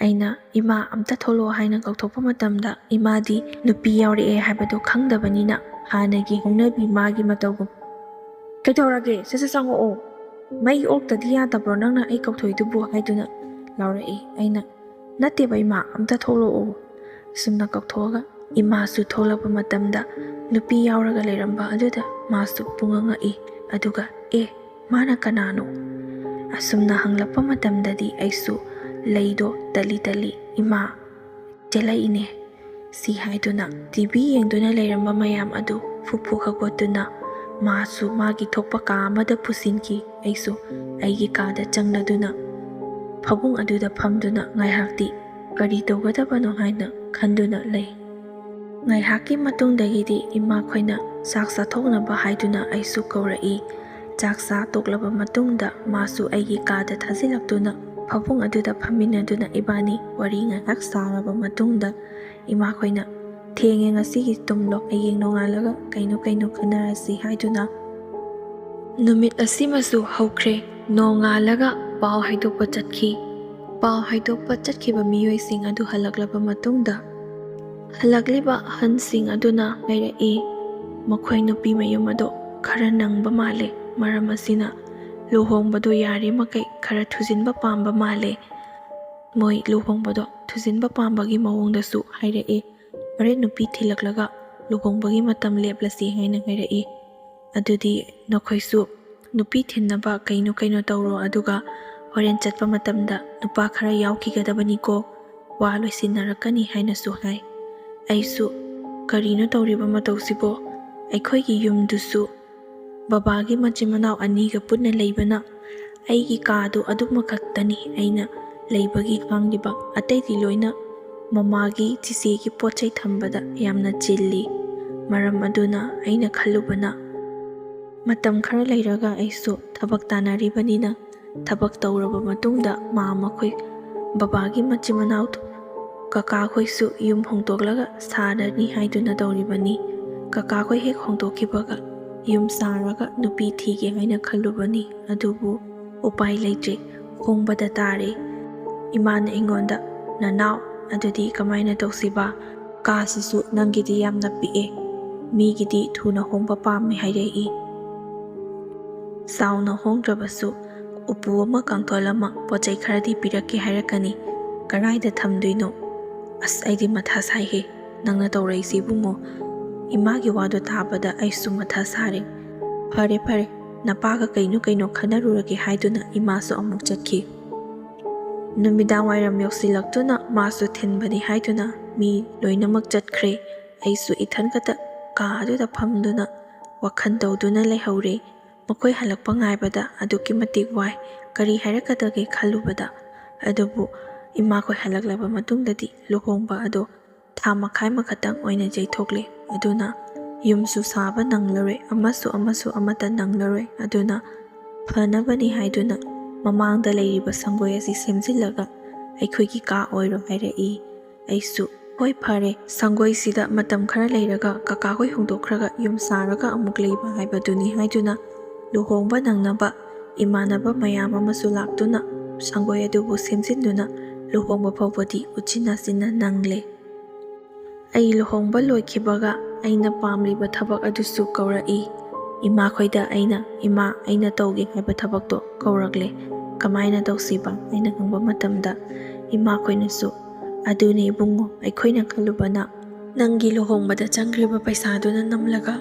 ꯑꯩꯅ "ꯏꯃꯥ, ꯑꯝꯇ ꯊꯣꯛꯂꯛꯑꯣ" ꯍꯥꯏꯅ ꯀꯧꯊꯣꯛꯄ ꯃꯇꯝꯗ ꯏꯃꯥꯗꯤ ꯅꯨꯄꯤ ꯌꯥꯎꯔꯛꯑꯦ ꯍꯥꯏꯕꯗꯨ ꯈꯪꯗꯕꯅꯤꯅ ꯍꯥꯟꯅꯒꯤ ꯍꯧꯅꯕꯤ ꯃꯥꯒꯤ ꯃꯇꯧꯒꯨꯝ "ꯀꯩꯗꯧꯔꯒꯦ? ꯁꯠ ꯁꯠ ꯆꯪꯉꯛꯑꯣ꯫ ꯃꯩ ꯑꯣꯛꯇꯗꯤ ꯌꯥꯗꯕ꯭ꯔꯣ ꯅꯪꯅ ꯑꯩ ꯀꯧꯊꯣꯛꯏꯗꯨꯕꯨ?" ꯍꯥꯏꯗꯨꯅ ꯂꯥꯎꯔꯛꯏ꯫ ꯑꯩꯅ "ꯅꯠꯇꯦꯕ ꯏꯃꯥ, ꯑꯝꯇ ꯊꯣꯛꯂꯛꯑꯣ" ꯑꯁꯨꯝꯅ ꯀꯧꯊꯣꯛꯑꯒ ꯏꯃꯥꯁꯨ ꯊꯣꯛꯂꯛꯄ ꯃꯇꯝꯗ ꯅꯨꯄꯤ ꯌꯥꯎꯔꯒ ꯂꯩꯔꯝꯕ ꯑꯗꯨꯗ ꯃꯥꯁꯨ ꯄꯨꯡꯉꯛ ꯉꯛꯏ꯫ ꯑꯗꯨꯒ "ꯑꯦ, ꯃꯥꯅ ꯀꯅꯥꯅꯣ?" ꯑꯁꯨꯝꯅ ꯍꯪꯂꯛꯄ ꯃꯇꯝꯗꯗꯤ ꯑꯩꯁꯨ ꯂꯩꯗꯣ ꯇꯠꯂꯤ ꯇꯠꯂꯤ "ꯏꯃꯥ, ꯆꯦꯜꯂꯛꯏꯅꯦ" ꯁꯤ ꯍꯥꯏꯗꯨꯅ ꯇꯤ ꯚꯤ ꯌꯦꯡꯗꯨꯅ ꯂꯩꯔꯝꯕ ꯃꯌꯥꯝ ꯑꯗꯨ ꯐꯨꯛ ꯐꯨꯛ ꯍꯧꯒꯠꯇꯨꯅ ꯃꯥꯁꯨ ꯃꯥꯒꯤ ꯊꯣꯛꯄ ꯀꯥ ꯑꯃꯗ ꯄꯨꯁꯤꯟꯈꯤ꯫ ꯑꯩꯁꯨ ꯑꯩꯒꯤ ꯀꯥꯗ ꯆꯪꯂꯗꯨꯅ ꯐꯃꯨꯡ ꯑꯗꯨꯗ ꯐꯝꯗꯨꯅ ꯉꯥꯏꯍꯥꯛꯇꯤ ꯀꯔꯤ ꯇꯧꯒꯗꯕꯅꯣ ꯍꯥꯏꯅ ꯈꯟꯗꯨꯅ ꯂꯩ꯫ ꯉꯥꯏꯍꯥꯛꯀꯤ ꯃꯇꯨꯡꯗꯒꯤꯗꯤ ꯏꯃꯥꯈꯣꯏꯅ ꯆꯥꯛ ꯆꯥꯊꯣꯛꯅꯕ ꯍꯥꯏꯗꯨꯅ ꯑꯩꯁꯨ ꯀꯧꯔꯛꯏ꯫ ꯆꯥꯛ ꯆꯥ ꯇꯣꯛꯂꯕ ꯃꯇꯨꯡꯗ ꯃꯥꯁꯨ ꯑꯩꯒꯤ ꯀꯥꯗ ꯊꯥꯖꯤꯜꯂꯛꯇꯨꯅ ꯐꯃꯨꯡ ꯑꯗꯨꯗ ꯐꯝꯃꯤꯟꯅꯗꯨꯅ ꯏꯕꯥꯅꯤ ꯋꯥꯔꯤ ꯉꯥꯏꯍꯥꯛ ꯁꯥꯔꯕ ꯃꯇꯨꯡꯗ ꯏꯃꯥꯈꯣꯏꯅ "ꯊꯦꯡꯉꯦ, ꯉꯁꯤꯒꯤ ꯇꯨꯝꯂꯣ, ꯍꯌꯦꯡ ꯅꯣꯡꯉꯥꯜꯂꯒ ꯀꯩꯅꯣ ꯀꯩꯅꯣ ꯈꯟꯅꯔꯁꯤ" ꯍꯥꯏꯗꯨꯅ ꯅꯨꯃꯤꯠ ꯑꯁꯤꯃꯁꯨ ꯍꯧꯈ꯭ꯔꯦ꯫ ꯅꯣꯡꯉꯥꯜꯂꯒ ꯄꯥꯎ ꯍꯥꯏꯗꯣꯛꯄ ꯆꯠꯈꯤ꯫ ꯄꯥꯎ ꯍꯥꯏꯗꯣꯛꯄ ꯆꯠꯈꯤꯕ ꯃꯤꯑꯣꯏꯁꯤꯡ ꯑꯗꯨ ꯍꯜꯂꯛꯂꯕ ꯃꯇꯨꯡꯗ ꯍꯜꯂꯛꯂꯤꯕ ꯑꯍꯟꯁꯤꯡ ꯑꯗꯨꯅ ꯍꯥꯏꯔꯛꯏ, "ꯃꯈꯣꯏ ꯅꯨꯄꯤ ꯃꯌꯨꯝ ꯑꯗꯣ ꯈꯔ ꯅꯪꯕ ꯃꯥꯜꯂꯦ, ꯃꯔꯝ ꯑꯁꯤꯅ ꯂꯨꯍꯣꯡꯕꯗꯣ ꯌꯥꯔꯤꯃꯈꯩ ꯈꯔ ꯊꯨꯖꯤꯟꯕ ꯄꯥꯝꯕ ꯃꯥꯜꯂꯦ꯫ ꯃꯣꯏ ꯂꯨꯍꯣꯡꯕꯗꯣ ꯊꯨꯖꯤꯟꯕ ꯄꯥꯝꯕꯒꯤ ꯃꯑꯣꯡꯗꯁꯨ ꯍꯥꯏꯔꯛꯏ꯫ ꯍꯣꯔꯦꯟ ꯅꯨꯄꯤ ꯊꯤꯜꯂꯛꯂꯒ ꯂꯨꯍꯣꯡꯕꯒꯤ ꯃꯇꯝ ꯂꯦꯞꯂꯁꯤ" ꯍꯥꯏꯅ ꯍꯥꯏꯔꯛꯏ꯫ "ꯑꯗꯨꯗꯤ ꯅꯈꯣꯏꯁꯨ ꯅꯨꯄꯤ ꯊꯤꯟꯅꯕ ꯀꯩꯅꯣ ꯀꯩꯅꯣ ꯇꯧꯔꯣ, ꯑꯗꯨꯒ ꯍꯣꯔꯦꯟ ꯆꯠꯄ ꯃꯇꯝꯗ ꯅꯨꯄꯥ ꯈꯔ ꯌꯥꯎꯈꯤꯒꯗꯕꯅꯤꯀꯣ, ꯋꯥ ꯂꯣꯏꯁꯤꯟꯅꯔꯛꯀꯅꯤ" ꯍꯥꯏꯅꯁꯨ ꯍꯥꯏ꯫ ꯑꯩꯁꯨ "ꯀꯔꯤꯅꯣ ꯇꯧꯔꯤꯕ ꯃꯇꯧꯁꯤꯕꯣ? ꯑꯩꯈꯣꯏꯒꯤ ꯌꯨꯝꯗꯨꯁꯨ ꯕꯕꯥꯒꯤ ꯃꯆꯤꯟ ꯃꯅꯥꯎ ꯑꯅꯤꯒ ꯄꯨꯟꯅ ꯂꯩꯕꯅ ꯑꯩꯒꯤ ꯀꯥꯗꯨ ꯑꯗꯨꯃꯈꯛꯇꯅꯤ ꯑꯩꯅ ꯂꯩꯕꯒꯤ ꯍꯥꯡꯂꯤꯕ, ꯑꯇꯩꯗꯤ ꯂꯣꯏꯅ ꯃꯃꯥꯒꯤ, ꯆꯤꯆꯦꯒꯤ ꯄꯣꯠ ꯆꯩ ꯊꯝꯕꯗ ꯌꯥꯝꯅ ꯆꯤꯜꯂꯤ꯫ ꯃꯔꯝ ꯑꯗꯨꯅ ꯑꯩꯅ ꯈꯜꯂꯨꯕꯅ ꯃꯇꯝ ꯈꯔ ꯂꯩꯔꯒ ꯑꯩꯁꯨ ꯊꯕꯛ ꯇꯥꯟꯅꯔꯤꯕꯅꯤꯅ ꯊꯕꯛ ꯇꯧꯔꯕ ꯃꯇꯨꯡꯗ ꯃꯥ ꯃꯈꯣꯏ ꯕꯕꯥꯒꯤ ꯃꯆꯤꯟ ꯃꯅꯥꯎ ꯀꯀꯥꯈꯣꯏꯁꯨ ꯌꯨꯝ ꯍꯣꯡꯗꯣꯛꯂꯒ ꯁꯥꯔꯅꯤ ꯍꯥꯏꯗꯨꯅ ꯇꯧꯔꯤꯕꯅꯤ꯫ ꯀꯀꯥꯈꯣꯏ ꯍꯦꯛ ꯍꯣꯡꯗꯣꯛꯈꯤꯕꯒ ꯌꯨꯝ ꯁꯥꯔꯒ ꯅꯨꯄꯤ ꯊꯤꯒꯦ ꯍꯥꯏꯅ ꯈꯜꯂꯨꯕꯅꯤ, ꯑꯗꯨꯕꯨ ꯎꯄꯥꯏ ꯂꯩꯇ꯭ꯔꯦ, ꯍꯣꯡꯕꯗ ꯇꯥꯔꯦ꯫ ꯏꯃꯥꯅ ꯑꯩꯉꯣꯟꯗ, "ꯅꯅꯥꯎ, ꯑꯗꯨꯗꯤ ꯀꯃꯥꯏꯅ ꯇꯧꯁꯤꯕ? ꯀꯥꯁꯤꯁꯨ ꯅꯪꯒꯤꯗꯤ ꯌꯥꯝꯅ ꯄꯤꯛꯑꯦ, ꯃꯤꯒꯤꯗꯤ ꯊꯨꯅ ꯍꯣꯡꯕ ꯄꯥꯝꯃꯤ" ꯍꯥꯏꯔꯛꯏ꯫ ꯆꯥꯎꯅ ꯍꯣꯡꯗ꯭ꯔꯕꯁꯨ ꯎꯄꯨ ꯑꯃ, ꯀꯥꯡꯊꯣꯜ ꯑꯃ, ꯄꯣꯠ ꯆꯩ ꯈꯔꯗꯤ ꯄꯤꯔꯛꯀꯦ ꯍꯥꯏꯔꯛꯀꯅꯤ꯫ ꯀꯔꯥꯏꯗ ꯊꯝꯗꯣꯏꯅꯣ? ꯑꯁ, ꯑꯩꯗꯤ ꯃꯊꯥ ꯁꯥꯏꯍꯦ, ꯅꯪꯅ ꯇꯧꯔꯛꯏꯁꯤ ꯏꯕꯨꯡꯉꯣ꯫ ꯏꯃꯥꯒꯤ ꯋꯥꯗꯣ ꯇꯥꯕꯗ ꯑꯩꯁꯨ ꯃꯊꯥ ꯁꯥꯔꯦ꯫ ꯐꯔꯦ ꯐꯔꯦ, ꯅꯄꯥꯒ ꯀꯩꯅꯣ ꯀꯩꯅꯣ ꯈꯟꯅꯔꯨꯔꯒꯦ ꯍꯥꯏꯗꯨꯅ ꯏꯃꯥꯁꯨ ꯑꯃꯨꯛ ꯆꯠꯈꯤ꯫ ꯅꯨꯃꯤꯗꯥꯡ ꯋꯥꯏꯔꯝ ꯌꯧꯁꯤꯜꯂꯛꯇꯨꯅ ꯃꯥꯁꯨ ꯊꯤꯟꯕꯅꯤ ꯍꯥꯏꯗꯨꯅ ꯃꯤ ꯂꯣꯏꯅꯃꯛ ꯆꯠꯈ꯭ꯔꯦ꯫ ꯑꯩꯁꯨ ꯏꯊꯟ ꯈꯛꯇ ꯀꯥ ꯑꯗꯨꯗ ꯐꯝꯗꯨꯅ ꯋꯥꯈꯜ ꯇꯧꯗꯨꯅ ꯂꯩꯍꯧꯔꯦ꯫ ꯃꯈꯣꯏ ꯍꯜꯂꯛꯄ ꯉꯥꯏꯕꯗ ꯑꯗꯨꯛꯀꯤ ꯃꯇꯤꯛ ꯋꯥꯏ꯫ ꯀꯔꯤ ꯍꯥꯏꯔꯛꯀꯗꯒꯦ ꯈꯜꯂꯨꯕꯗ꯫ ꯑꯗꯨꯕꯨ ꯏꯃꯥꯈꯣꯏ ꯍꯜꯂꯛꯂꯕ ꯃꯇꯨꯡꯗꯗꯤ ꯂꯨꯍꯣꯡꯕ ꯑꯗꯣ ꯊꯥ ꯃꯈꯥꯏ ꯑꯃꯈꯛꯇꯪ ꯑꯣꯏꯅ ꯌꯩꯊꯣꯛꯂꯦ꯫ ꯑꯗꯨꯅ ꯌꯨꯝꯁꯨ ꯁꯥꯕ ꯅꯪꯂꯔꯣꯏ, ꯑꯃꯁꯨ ꯑꯃꯁꯨ ꯑꯃꯠꯇ ꯅꯪꯂꯔꯣꯏ꯫ ꯑꯗꯨꯅ ꯐꯅꯕꯅꯤ ꯍꯥꯏꯗꯨꯅ ꯃꯃꯥꯡꯗ ꯂꯩꯔꯤꯕ ꯁꯪꯒꯣꯏ ꯑꯁꯤ ꯁꯦꯝꯖꯤꯜꯂꯒ ꯑꯩꯈꯣꯏꯒꯤ ꯀꯥ ꯑꯣꯏꯔꯣ ꯍꯥꯏꯔꯛꯏ꯫ ꯑꯩꯁꯨ, "ꯍꯣꯏ, ꯐꯔꯦ, ꯁꯪꯒꯣꯏꯁꯤꯗ ꯃꯇꯝ ꯈꯔ ꯂꯩꯔꯒ ꯀꯀꯥ ꯍꯣꯏ ꯍꯣꯡꯗꯣꯛꯈ꯭ꯔꯒ ꯌꯨꯝ ꯁꯥꯔꯒ ꯑꯃꯨꯛ ꯂꯩꯕ ꯍꯥꯏꯕꯗꯨꯅꯤ" ꯍꯥꯏꯗꯨꯅ ꯂꯨꯍꯣꯡꯕ ꯅꯪꯅꯕ ꯏꯃꯥꯟꯅꯕ ꯃꯌꯥꯝ ꯑꯃꯁꯨ ꯂꯥꯛꯇꯨꯅ ꯁꯪꯒꯣꯏ ꯑꯗꯨꯕꯨ ꯁꯦꯝꯖꯤꯟꯗꯨꯅ ꯂꯨꯍꯣꯡꯕ ꯐꯥꯎꯕꯗꯤ ꯎꯆꯤꯟ ꯅꯥꯆꯤꯟꯅ ꯅꯪꯂꯦ꯫ ꯑꯩ ꯂꯨꯍꯣꯡꯕ ꯂꯣꯏꯈꯤꯕꯒ ꯑꯩꯅ ꯄꯥꯝꯂꯤꯕ ꯊꯕꯛ ꯑꯗꯨꯁꯨ ꯀꯧꯔꯛꯏ꯫ ꯏꯃꯥꯈꯣꯏꯗ ꯑꯩꯅ, "ꯏꯃꯥ, ꯑꯩꯅ ꯇꯧꯒꯦ ꯍꯥꯏꯕ ꯊꯕꯛꯇꯣ ꯀꯧꯔꯛꯂꯦ꯫ ꯀꯃꯥꯏꯅ ꯇꯧꯁꯤꯕ?" ꯑꯩꯅ ꯍꯪꯕ ꯃꯇꯝꯗ ꯏꯃꯥꯈꯣꯏꯅꯁꯨ, "ꯑꯗꯨꯅꯦ ꯏꯕꯨꯡꯉꯣ, ꯑꯩꯈꯣꯏꯅ ꯈꯜꯂꯨꯕꯅ ꯅꯪꯒꯤ ꯂꯨꯍꯣꯡꯕꯗ ꯆꯪꯈ꯭ꯔꯤꯕ ꯄꯩꯁꯥꯗꯨꯅ ꯅꯝꯂꯒ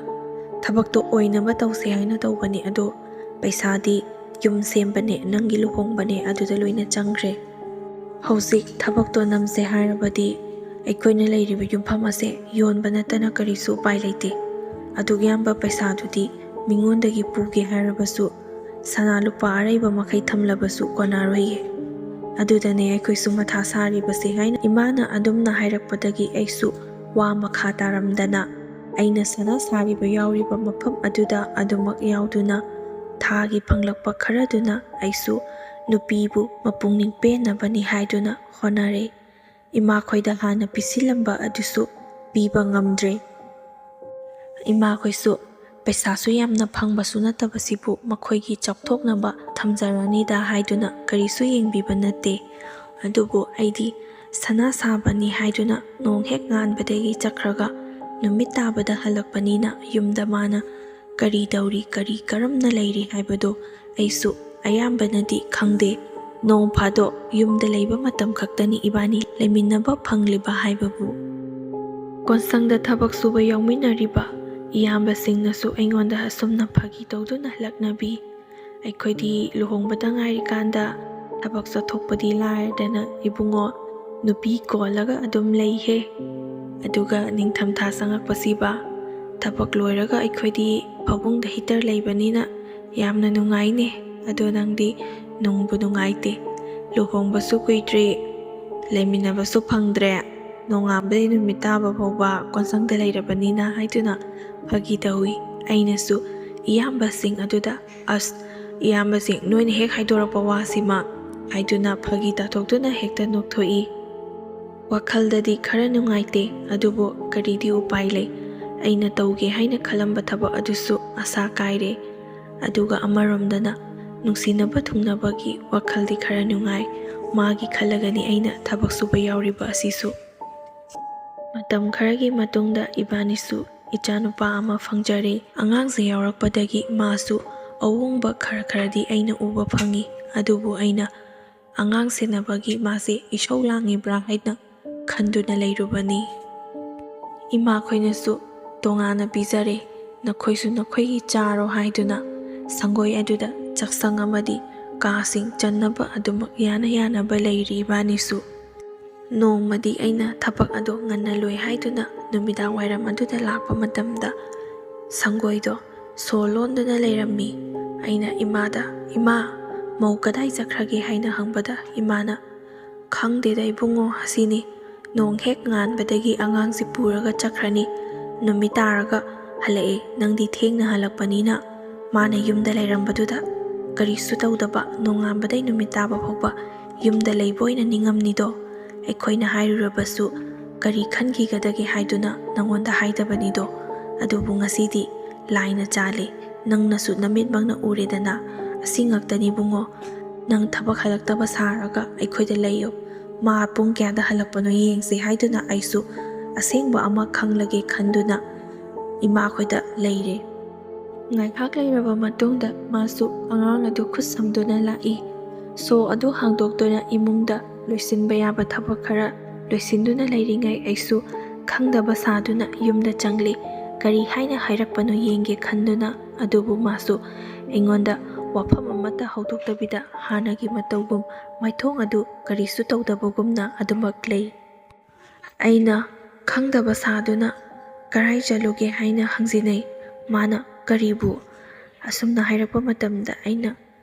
ꯊꯕꯛꯇꯣ ꯑꯣꯏꯅꯕ ꯇꯧꯁꯦ ꯍꯥꯏꯅ ꯇꯧꯕꯅꯤ꯫ ꯑꯗꯣ ꯄꯩꯁꯥꯗꯤ ꯌꯨꯝ ꯁꯦꯝꯕꯅꯦ, ꯅꯪꯒꯤ ꯂꯨꯍꯣꯡꯕꯅꯦ, ꯑꯗꯨꯗ ꯂꯣꯏꯅ ꯆꯪꯈ꯭ꯔꯦ꯫ ꯍꯧꯖꯤꯛ ꯊꯕꯛꯇꯣ ꯅꯝꯁꯦ ꯍꯥꯏꯔꯕꯗꯤ ꯑꯩꯈꯣꯏꯅ ꯂꯩꯔꯤꯕ ꯌꯨꯝꯐꯝ ꯑꯁꯦ ꯌꯣꯟꯕ ꯅꯠꯇꯅ ꯀꯔꯤꯁꯨ ꯎꯄꯥꯏ ꯂꯩꯇꯦ꯫ ꯑꯗꯨꯛ ꯌꯥꯝꯕ ꯄꯩꯁꯥꯗꯨꯗꯤ ꯃꯤꯉꯣꯟꯗꯒꯤ ꯄꯨꯒꯦ ꯍꯥꯏꯔꯕꯁꯨ ꯁꯅꯥ ꯂꯨꯄꯥ ꯑꯔꯩꯕ ꯃꯈꯩ ꯊꯝꯂꯕꯁꯨ ꯀꯣꯟꯅꯔꯣꯏꯌꯦ꯫ ꯑꯗꯨꯗꯅꯦ ꯑꯩꯈꯣꯏꯁꯨ ꯃꯊꯥ ꯁꯥꯔꯤꯕꯁꯦ" ꯍꯥꯏꯅ ꯏꯃꯥꯅ ꯑꯗꯨꯝꯅ ꯍꯥꯏꯔꯛꯄꯗꯒꯤ ꯑꯩꯁꯨ ꯋꯥ ꯃꯈꯥ ꯇꯥꯔꯝꯗꯅ ꯑꯩꯅ ꯁꯅꯥ ꯁꯥꯔꯤꯕ ꯌꯥꯎꯔꯤꯕ ꯃꯐꯝ ꯑꯗꯨꯗ ꯑꯗꯨꯃꯛ ꯌꯥꯎꯗꯨꯅ ꯊꯥꯒꯤ ꯐꯪꯂꯛꯄ ꯈꯔꯗꯨꯅ ꯑꯩꯁꯨ ꯅꯨꯄꯤꯕꯨ ꯃꯄꯨꯛꯅꯤꯡ ꯄꯦꯟꯅꯕꯅꯤ ꯍꯥꯏꯗꯨꯅ ꯍꯣꯠꯅꯔꯦ꯫ ꯏꯃꯥꯈꯣꯏꯗ ꯍꯥꯟꯅ ꯄꯤꯁꯤꯜꯂꯝꯕ ꯑꯗꯨꯁꯨ ꯄꯤꯕ ꯉꯝꯗ꯭ꯔꯦ꯫ ꯏꯃꯥꯈꯣꯏꯁꯨ ꯄꯩꯁꯥꯁꯨ ꯌꯥꯝꯅ ꯐꯪꯕꯁꯨ ꯅꯠꯇꯕꯁꯤꯕꯨ ꯃꯈꯣꯏꯒꯤ ꯆꯥꯎꯊꯣꯛꯅꯕ ꯊꯝꯖꯔꯅꯤꯗ ꯍꯥꯏꯗꯨꯅ ꯀꯔꯤꯁꯨ ꯌꯦꯡꯕꯤꯕ ꯅꯠꯇꯦ꯫ ꯑꯗꯨꯕꯨ ꯑꯩꯗꯤ ꯁꯅꯥ ꯁꯥꯕꯅꯤ ꯍꯥꯏꯗꯨꯅ ꯅꯣꯡ ꯍꯦꯛ ꯉꯥꯟꯕꯗꯒꯤ ꯆꯠꯈ꯭ꯔꯒ ꯅꯨꯃꯤꯠ ꯇꯥꯕꯗ ꯍꯜꯂꯛꯄꯅꯤꯅ ꯌꯨꯝꯗ ꯃꯥꯅ ꯀꯔꯤ ꯇꯧꯔꯤ, ꯀꯔꯤ ꯀꯔꯝꯅ ꯂꯩꯔꯤ ꯍꯥꯏꯕꯗꯨ ꯑꯩꯁꯨ ꯑꯌꯥꯝꯕꯅꯗꯤ ꯈꯪꯗꯦ꯫ ꯅꯣꯡ ꯐꯥꯗꯣꯛ ꯌꯨꯝꯗ ꯂꯩꯕ ꯃꯇꯝ ꯈꯛꯇꯅꯤ ꯏꯕꯥꯅꯤ ꯂꯩꯃꯤꯟꯅꯕ ꯐꯪꯂꯤꯕ ꯍꯥꯏꯕꯕꯨ꯫ ꯀꯣꯟꯁꯪꯗ ꯊꯕꯛ ꯁꯨꯕ ꯌꯥꯎꯃꯤꯟꯅꯔꯤꯕ ꯏꯌꯥꯝꯕꯁꯤꯡꯅꯁꯨ ꯑꯩꯉꯣꯟꯗ ꯑꯁꯨꯝꯅ ꯐꯥꯒꯤ ꯇꯧꯗꯨꯅ ꯂꯛꯅꯕꯤ꯫ ꯑꯩꯈꯣꯏꯗꯤ ꯂꯨꯍꯣꯡꯕꯗ ꯉꯥꯏꯔꯤꯀꯥꯟꯗ ꯊꯕꯛ ꯆꯠꯊꯣꯛꯄꯗꯤ ꯂꯥꯏꯔꯗꯅ ꯏꯕꯨꯡꯉꯣ, ꯅꯨꯄꯤ ꯀꯣꯜꯂꯒ ꯑꯗꯨꯝ ꯂꯩꯍꯦ꯫ ꯑꯗꯨꯒ ꯅꯤꯡꯊꯝꯊꯥ ꯆꯪꯉꯛꯄꯁꯤꯕ ꯊꯕꯛ ꯂꯣꯏꯔꯒ ꯑꯩꯈꯣꯏꯗꯤ ꯐꯃꯨꯡꯗ ꯍꯤꯇꯔ ꯂꯩꯕꯅꯤꯅ ꯌꯥꯝꯅ ꯅꯨꯡꯉꯥꯏꯅꯦ꯫ ꯑꯗꯣ ꯅꯪꯗꯤ ꯅꯨꯡꯕꯨ ꯅꯨꯡꯉꯥꯏꯇꯦ꯫ ꯂꯨꯍꯣꯡꯕꯁꯨ ꯀꯨꯏꯗ꯭ꯔꯤ, ꯂꯩꯃꯤꯟꯅꯕꯁꯨ ꯐꯪꯗ꯭ꯔꯦ꯫ ꯅꯣꯡꯉꯥꯟꯕꯗꯩ ꯅꯨꯃꯤꯠ ꯇꯥꯕ ꯐꯥꯎꯕ ꯀꯣꯟꯁꯪꯗ ꯂꯩꯔꯕꯅꯤꯅ ꯍꯥꯏꯗꯨꯅ ꯐꯥꯒꯤ ꯇꯧꯏ꯫ ꯑꯩꯅꯁꯨ ꯏꯌꯥꯝꯕꯁꯤꯡ ꯑꯗꯨꯗ, "ꯑꯁ, ꯏꯌꯥꯝꯕꯁꯤꯡ, ꯅꯣꯏꯅ ꯍꯦꯛ ꯍꯥꯏꯗꯣꯔꯛꯄ ꯋꯥꯁꯤꯃ" ꯍꯥꯏꯗꯨꯅ ꯐꯥꯒꯤ ꯇꯥꯊꯣꯛꯇꯨꯅ ꯍꯦꯛꯇ ꯅꯣꯛꯊꯣꯛꯏ꯫ ꯋꯥꯈꯜꯗꯗꯤ ꯈꯔ ꯅꯨꯡꯉꯥꯏꯇꯦ, ꯑꯗꯨꯕꯨ ꯀꯔꯤꯗꯤ ꯎꯄꯥꯏ ꯂꯩ? ꯑꯩꯅ ꯇꯧꯒꯦ ꯍꯥꯏꯅ ꯈꯜꯂꯝꯕ ꯊꯕꯛ ꯑꯗꯨꯁꯨ ꯑꯁꯥ ꯀꯥꯏꯔꯦ꯫ ꯑꯗꯨꯒ ꯑꯃꯔꯣꯝꯗꯅ ꯅꯨꯡꯁꯤꯅꯕ ꯊꯨꯡꯅꯕꯒꯤ ꯋꯥꯈꯜꯗꯤ ꯈꯔ ꯅꯨꯡꯉꯥꯏ꯫ ꯃꯥꯒꯤ ꯈꯜꯂꯒꯅꯤ ꯑꯩꯅ ꯊꯕꯛ ꯁꯨꯕ ꯌꯥꯎꯔꯤꯕ ꯑꯁꯤꯁꯨ꯫ ꯃꯇꯝ ꯈꯔꯒꯤ ꯃꯇꯨꯡꯗ ꯏꯕꯥꯅꯤꯁꯨ ꯏꯆꯥꯅꯨꯄꯥ ꯑꯃ ꯐꯪꯖꯔꯦ꯫ ꯑꯉꯥꯡꯁꯦ ꯌꯥꯎꯔꯛꯄꯗꯒꯤ ꯃꯥꯁꯨ ꯑꯍꯣꯡꯕ ꯈꯔ ꯈꯔꯗꯤ ꯑꯩꯅ ꯎꯕ ꯐꯪꯉꯤ꯫ ꯑꯗꯨꯕꯨ ꯑꯩꯅ ꯑꯉꯥꯡ ꯁꯦꯟꯅꯕꯒꯤ ꯃꯥꯁꯦ ꯏꯁꯧ ꯂꯥꯡꯉꯤꯕ꯭ꯔꯥ ꯍꯥꯏꯅ ꯈꯟꯗꯨꯅ ꯂꯩꯔꯨꯕꯅꯤ꯫ ꯏꯃꯥꯈꯣꯏꯅꯁꯨ ꯇꯣꯉꯥꯟꯅ ꯄꯤꯖꯔꯦ, ꯅꯈꯣꯏꯁꯨ ꯅꯈꯣꯏꯒꯤ ꯆꯥꯔꯣ ꯍꯥꯏꯗꯨꯅ ꯁꯪꯒꯣꯏ ꯑꯗꯨꯗ ꯆꯥꯛꯁꯪ ꯑꯃꯗꯤ ꯀꯥꯁꯤꯡ ꯆꯟꯅꯕ ꯑꯗꯨꯃꯛ ꯌꯥꯅ ꯌꯥꯅꯕ ꯂꯩꯔꯤ ꯏꯕꯥꯅꯤꯁꯨ꯫ ꯅꯣꯡꯃꯗꯤ ꯑꯩꯅ ꯊꯕꯛ ꯑꯗꯨ ꯉꯟꯅ ꯂꯣꯏ ꯍꯥꯏꯗꯨꯅ ꯅꯨꯃꯤꯗꯥꯡ ꯋꯥꯏꯔꯝ ꯑꯗꯨꯗ ꯂꯥꯛꯄ ꯃꯇꯝꯗ ꯁꯪꯒꯣꯏꯗꯣ ꯁꯣ ꯂꯣꯟꯗꯨꯅ ꯂꯩꯔꯝꯃꯤ꯫ ꯑꯩꯅ ꯏꯃꯥꯗ, "ꯏꯃꯥ, ꯃꯧ ꯀꯗꯥꯏ ꯆꯠꯈ꯭ꯔꯒꯦ?" ꯍꯥꯏꯅ ꯍꯪꯕꯗ ꯏꯃꯥꯅ, "ꯈꯪꯗꯦꯗ ꯏꯕꯨꯡꯉꯣ, ꯑꯁꯤꯅꯤ꯫ ꯅꯣꯡ ꯍꯦꯛ ꯉꯥꯟꯕꯗꯒꯤ ꯑꯉꯥꯡꯁꯤ ꯄꯨꯔꯒ ꯆꯠꯈ꯭ꯔꯅꯤ꯫ ꯅꯨꯃꯤꯠ ꯇꯥꯔꯒ ꯍꯜꯂꯛꯑꯦ꯫ ꯅꯪꯗꯤ ꯊꯦꯡꯅ ꯍꯜꯂꯛꯄꯅꯤꯅ ꯃꯥꯅ ꯌꯨꯝꯗ ꯂꯩꯔꯝꯕꯗꯨꯗ ꯀꯔꯤꯁꯨ ꯇꯧꯗꯕ, ꯅꯣꯡꯉꯥꯟꯕꯗꯩ ꯅꯨꯃꯤꯠ ꯇꯥꯕ ꯐꯥꯎꯕ ꯌꯨꯝꯗ ꯂꯩꯕ ꯑꯣꯏꯅ ꯅꯤꯡꯉꯝꯅꯤꯗꯣ꯫ ꯑꯩꯈꯣꯏꯅ ꯍꯥꯏꯔꯨꯔꯕꯁꯨ ꯀꯔꯤ ꯈꯟꯈꯤꯒꯗꯒꯦ ꯍꯥꯏꯗꯨꯅ ꯅꯉꯣꯟꯗ ꯍꯥꯏꯗꯕꯅꯤꯗꯣ꯫ ꯑꯗꯨꯕꯨ ꯉꯁꯤꯗꯤ ꯂꯥꯏꯅ ꯆꯥꯜꯂꯦ, ꯅꯪꯅꯁꯨ ꯅꯃꯤꯠꯃꯛꯅ ꯎꯔꯦꯗꯅ꯫ ꯑꯁꯤ ꯉꯥꯛꯇꯅꯤ ꯏꯕꯨꯡꯉꯣ, "ꯅꯪ ꯊꯕꯛ ꯍꯜꯂꯛꯇꯕ ꯁꯥꯔꯒ ꯑꯩꯈꯣꯏꯗ ꯂꯩꯌꯨ꯫ ꯃꯥ ꯄꯨꯡ ꯀꯌꯥꯗ ꯍꯜꯂꯛꯄꯅꯣ ꯌꯦꯡꯁꯤ" ꯍꯥꯏꯗꯨꯅ ꯑꯩꯁꯨ ꯑꯁꯦꯡꯕ ꯑꯃ ꯈꯪꯂꯒꯦ ꯈꯟꯗꯨꯅ ꯏꯃꯥꯈꯣꯏꯗ ꯂꯩꯔꯦ꯫ ꯉꯥꯏꯍꯥꯛ ꯂꯩꯔꯕ ꯃꯇꯨꯡꯗ ꯃꯥꯁꯨ ꯑꯉꯥꯡ ꯑꯗꯨ ꯈꯨꯠ ꯁꯝꯗꯨꯅ ꯂꯥꯛꯏ꯫ ꯁꯣ ꯑꯗꯨ ꯍꯥꯡꯗꯣꯛꯇꯨꯅ ꯏꯃꯨꯡꯗ ꯂꯣꯏꯁꯤꯟꯕ ꯌꯥꯕ ꯊꯕꯛ ꯈꯔ ꯂꯣꯏꯁꯤꯟꯗꯨꯅ ꯂꯩꯔꯤꯉꯩ ꯑꯩꯁꯨ ꯈꯪꯗꯕ ꯁꯥꯗꯨꯅ ꯌꯨꯝꯗ ꯆꯪꯂꯤ꯫ ꯀꯔꯤ ꯍꯥꯏꯅ ꯍꯥꯏꯔꯛꯄꯅꯣ ꯌꯦꯡꯒꯦ ꯈꯟꯗꯨꯅ, ꯑꯗꯨꯕꯨ ꯃꯥꯁꯨ ꯑꯩꯉꯣꯟꯗ ꯋꯥꯐꯝ ꯑꯃꯠꯇ ꯍꯧꯗꯣꯛꯇꯕꯤꯗ ꯍꯥꯟꯅꯒꯤ ꯃꯇꯧꯒꯨꯝ ꯃꯥꯏꯊꯣꯡ ꯑꯗꯨ ꯀꯔꯤꯁꯨ ꯇꯧꯗꯕꯒꯨꯝꯅ ꯑꯗꯨꯃꯛ ꯂꯩ꯫ ꯑꯩꯅ ꯈꯪꯗꯕ ꯁꯥꯗꯨꯅ "ꯀꯔꯥꯏ ꯆꯠꯂꯨꯒꯦ?" ꯍꯥꯏꯅ ꯍꯪꯖꯤꯟꯅꯩ꯫ ꯃꯥꯅ "ꯀꯔꯤꯕꯨ?" ꯑꯁꯨꯝꯅ ꯍꯥꯏꯔꯛꯄ ꯃꯇꯝꯗ ꯑꯩꯅ